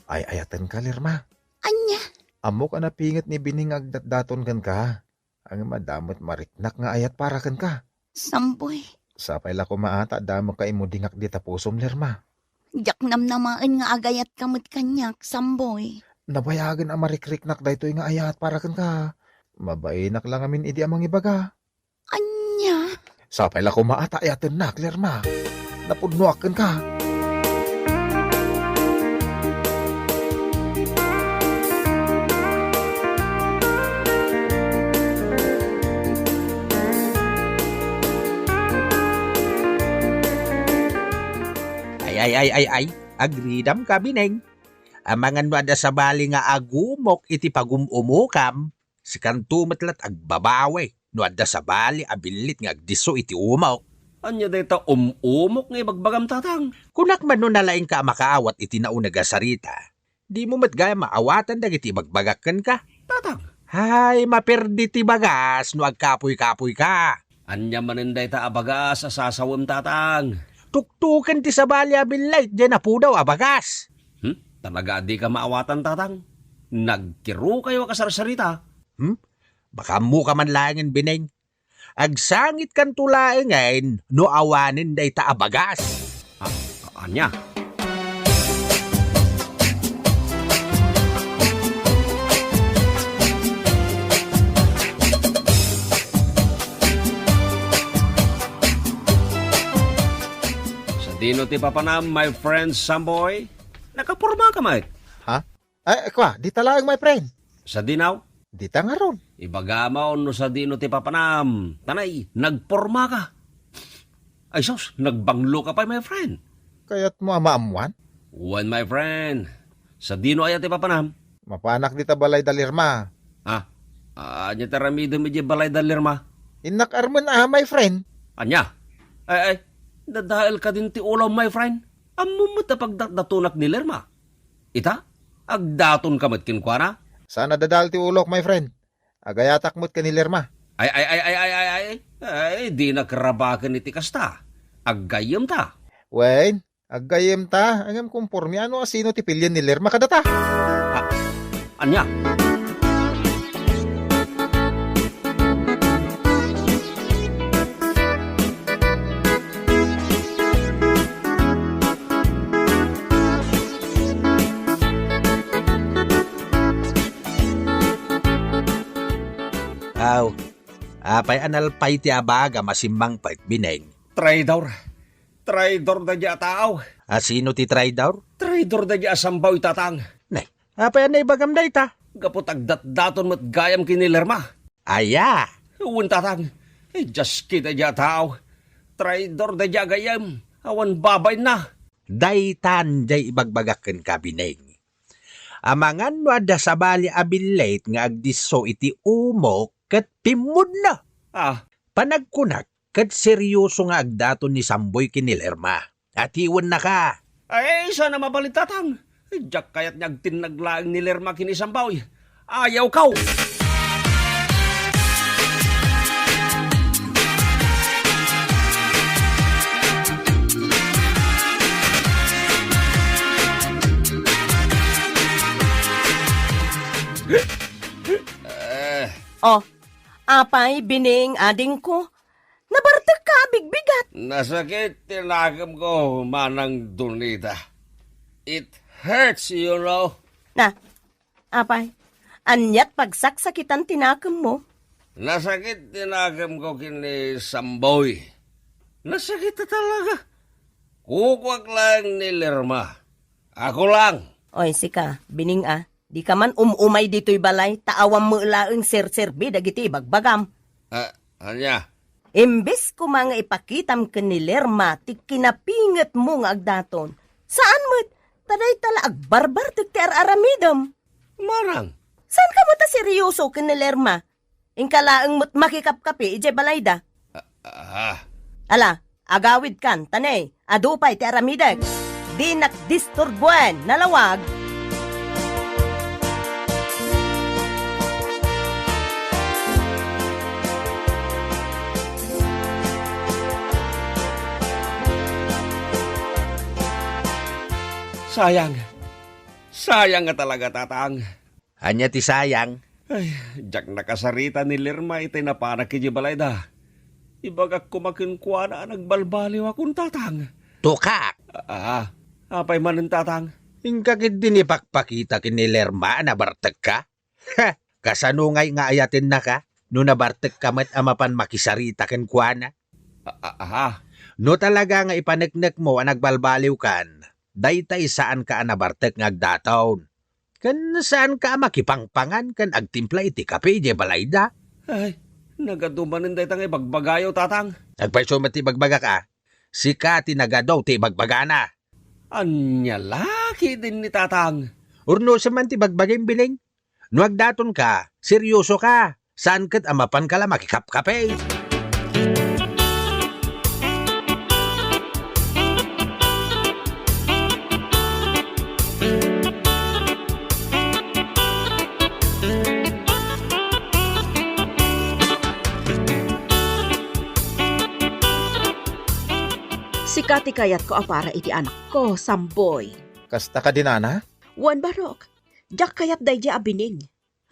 Ay-ayatenka, Lerma. Ania? Ammok a napinget ni Bining nga agdatdaton kenka. Ngem adda met mariknak nga ayat para kenka. Samboy. Sapay la koma a ta adda met ka immudingak dita pusom, Lerma. Diak namnamaen nga agayatka met kaniak, Samboy. Nabayagen a marikriknak daytoy nga ayat para kenka. Mabainak la ngamin idi a mangibaga. Ania? Sapay la koma a ta ayatennak, Lerma. Napudnoak kenka. Ay, ay, ay, ay, ay. Agridam ka, Bineng. Amangan no adda sabali nga agumok iti pagum-umokam, sikanto met la't agbabawi no adda sabali a billit nga agdisso iti umok. Ania dayta um-umok nga ibagbagam, Tatang? Kunak man no nalaingka a makaawat iti nauneg a sarita, dimo met gayam maawatan dagiti ibagbagak kenka. Tatang. Hay, maperdi ti bagas no agkapuy-kapuyka. Ania manen dayta a bagas a sasawem, Tatang? Tuktoken ti sabali a billit diay napudaw a bagas. Hmm? Talaga a dika maawatan, Tatang? Nagkirukayo a kasarsarita. Hmm? Baka ammoka man laengen, Bineng. Agsangitkanto laengen no awanen dayta a bagas. Ah, ania? Sadino ti papanam, my friend Samboy? Nakaporma ka met. Ha? Ay, kua, dita laeng, my friend. Sadino? Dita ngarud. Ibagam no sadino ti papanam. Tanay, nagporma ka. Ay sus, nagbanglo ka pay, my friend. Kayatmo a maammuan? Wen, my friend. Sadino aya ti papanam? Mapanak dita balay da Lerma. Ah, ania ti aramidem idiay balay da Lerma? Innak armen a, my friend. Ania? Ay, ay, dadael kadin ti ulam, my friend. Ammom met a pagdatdatonak ni Lerma. Ita, agdatonka met kenkuana? Saan a dadael ti ulok, my friend. Agayatak met ken ni Lerma. Ay, ay, ay, ay, ay, ay, ay, ay, dinak rabaken iti kasta. Aggayyemta. Wen, aggayyemta, ngem kompormian no asino ti pilien ni Lerma kadata. Ah, ania? Aw, apay a nalpay ti abagam a simmangpet, Bineng? Traidor. Traidor daydiay a tao. Asino ti traidor? Traidor daydiay a Samboy, Tatang. Nay, apay a naibagam dayta? Gapu ta agdatdaton met gayam ken ni Lerma. Aya? Wen, Tatang. Idias ket daydiay a tao. Traidor daydiay a gayyem. Awan babainna. Daytan diay ibagbagak kenka, Bineng. Amangan no adda sabali a billit nga agdisso iti umok ket pimmudna. Ah. Panagkunak, ket serioso nga agdaton ni Samboy ken ni Lerma. Atiwennaka. Ay, saan a mabalin, Tatang. Diak kayat nga agtinnag laeng ni Lerma ken ni Samboy. Ayawko! Eh. Oh, apay, Bineng, adingko? Nabartekka a bigbigat. Nasakit ti nakemko, Manang Donita. It hurts, you know. Na, apay, aniat pagsaksakitan ti nakemmo? Nasakit ti nakemko ken ni Samboy. Nasakit talaga. Kukuak lang ni Lerma. Ako lang. Oy, sika, Bineng a. Dika man um-umay ditoy balay, ta awan met laeng serserbi dagiti ibagbagam. Ah, ania? Imbes koma nga ipakitam ken ni Lerma ti kinapingetmo nga agdaton, saan met, ta dayta la agbarbartek ti ar-aramidem. Marang. Saanka met a seryoso ken ni Lerma? Inka laeng met makikapkapi idiay balayda. Ah, ah. Ala, agawidkan, ta ne, adu pay ti aramidek. Dinak disturbuen, nalawag. Sayang. Sayang nga talaga, Tatang. Ania ti sayang? Ay, diak nakasarita ni Lerma iti napanak idiay balayda. Ibagak koma kenkuana a nagbalbaliwakon, Tatang. Tukak! Ah, apay manen, Tatang? Inka ketdin ipakpakita ken ni Lerma a nabartekka? Ha! Kasano ngay nga ayatennaka no nabartekka met a mapan makisarita kenkuana? Ah, ah, ah. No talaga nga ipaneknekmo a nagbalbaliwkan, daytay saanka a nabartek nga agdaton. Ken saanka a makipangpangan ken agtimpla iti kape idiay balayda? Ay, nagadu manen dayta nga ibagbagayo, Tatang. Agpayso met ti ibagbagak a, sika ti nagadu ti ibagbagana. Ania la ketdin ni Tatang? Urnosem man ti ibagbagim, Bining. No agdatonka, seryosoka. Saan ket a mapanka la makikapkape? Sika ti kayatko a para iti anakko, Samboy. Kasta kadi, nana? Wen, Barok. Diak kayat daydiay a Bining.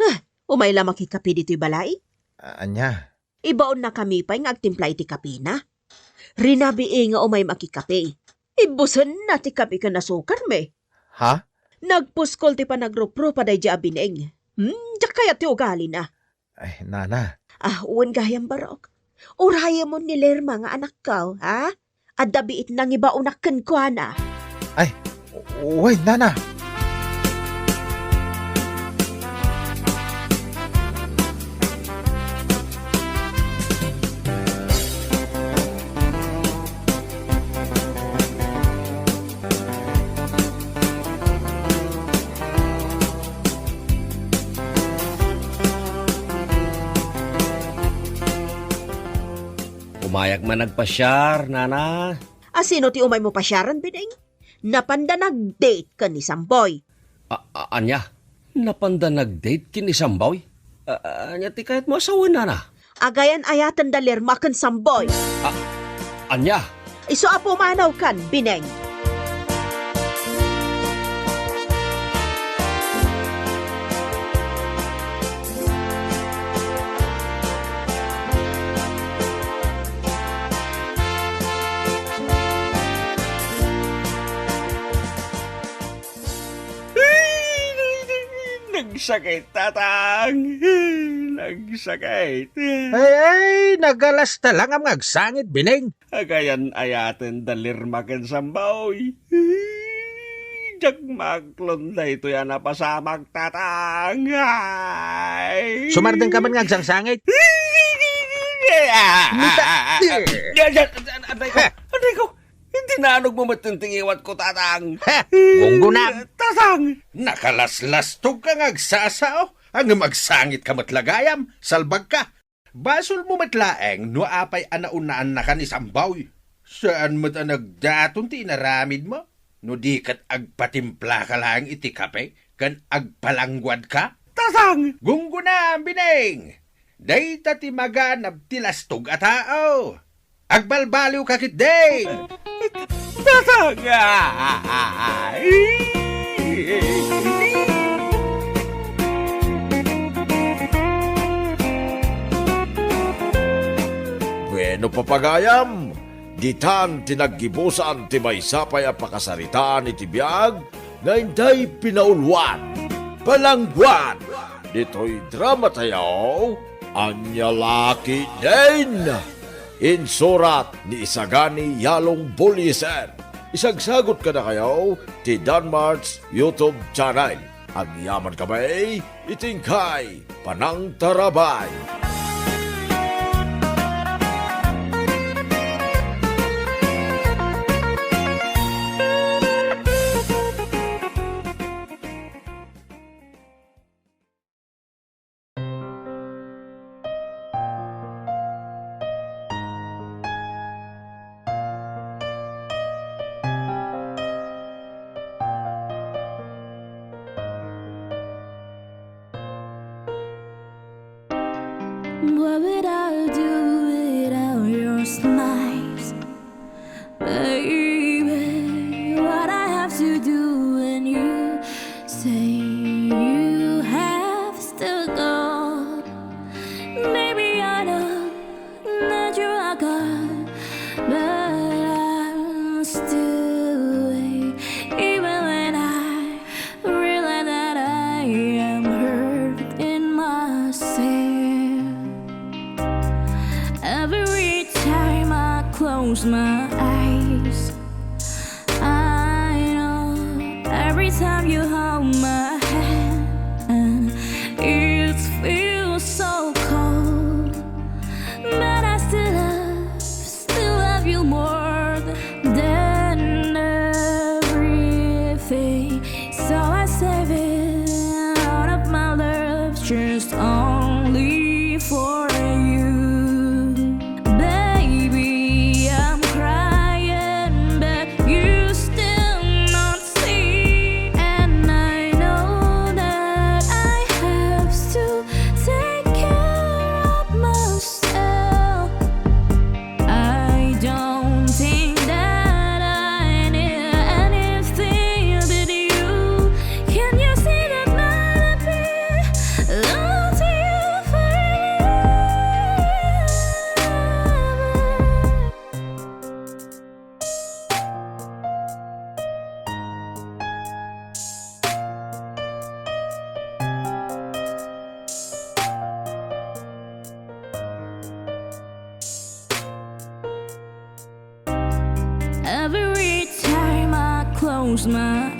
Ah, umay la makikape ditoy balay? A-, ania? Ibaonnakami pay nga agtimpla iti kapena. Rinabii nga umay makikape. Ibbusenna ti kape ken asukarmi. Ha? Nagpuskol ti panagruprupa daydiay a Bining. Hmm, diak kayat ti ugalina. Ay, nana. Ah, wen gayam, Barok. Urayemon ni Lerma nga anakko, ha? Adda biit nangibaonak kenkuana. Ay, wen, nana. Umayak man agpasiar, nana. A, sino ti umaymo pasiaren, Bining? Napanda nag-date ken ni Samboy. A-, a-, ania? Napanda nag-date ken ni Samboy? A-, a-, ania ti kayatmo a sawen, nana? Agayan-ayaten da Lerma ken Samboy. A-, ania? Isu a pumanawkan, Bining. Nagsakit, Tatang. Nagsakit. Ay, ay, nagalasta lang nga agsangit, Bining. Agayan-ayaten da Lerma ken Samboy. Diak maaklon daytoy a napasamak, Tatang. Ay. Sumardengka man nga agsangsangit. Mita-, Aray ko! Aray ko! Iti naanogmo met ti ngiwatko, Tatang. Ha! Gunggona! Tatang! Nakalaslastogka nga agsasao, ngem agsangitka met la gayam, salbagka. Basolmo met laeng no apay a naunnaannaka ni Samboy. Saan met a nagdaton ti inaramidmo no di ket agpatimplaka laeng iti kape ken agpalangguadka? Tatang! Gunggona, Bining! Dayta ti maganab ti lastog a tao. Agbalbaliwka ketdin! Tatang! Bueno, papagayam, ditan ti naggibusan ti maysa pay a pakasaritaan iti biag nga intay pinauluan, palangguad, ditoy drama tayo, Ania La Ketdin. Insurat ni Isagani Yalong Buliser. Isagsagut kadakayo ti Danmart's YouTube channel. Agyaman kami iti inkay panangtarabay. What would I do without your smiles? Baby, what I have to do when you say you have to go? Maybe I know that you are gone, but I'm still waiting, even when I realize that I am hurt in myself. Every time I close my eyes, I know every time you hold my hand, it feels so cold. But I still love, still love you more than everything. So I save it, all of my love, just only for you. Baby, I'm crying, but you still not see. And I know that I have to take care of myself. I don't think that I need anything but you. Can you see that my life is losing forever? Every time I close my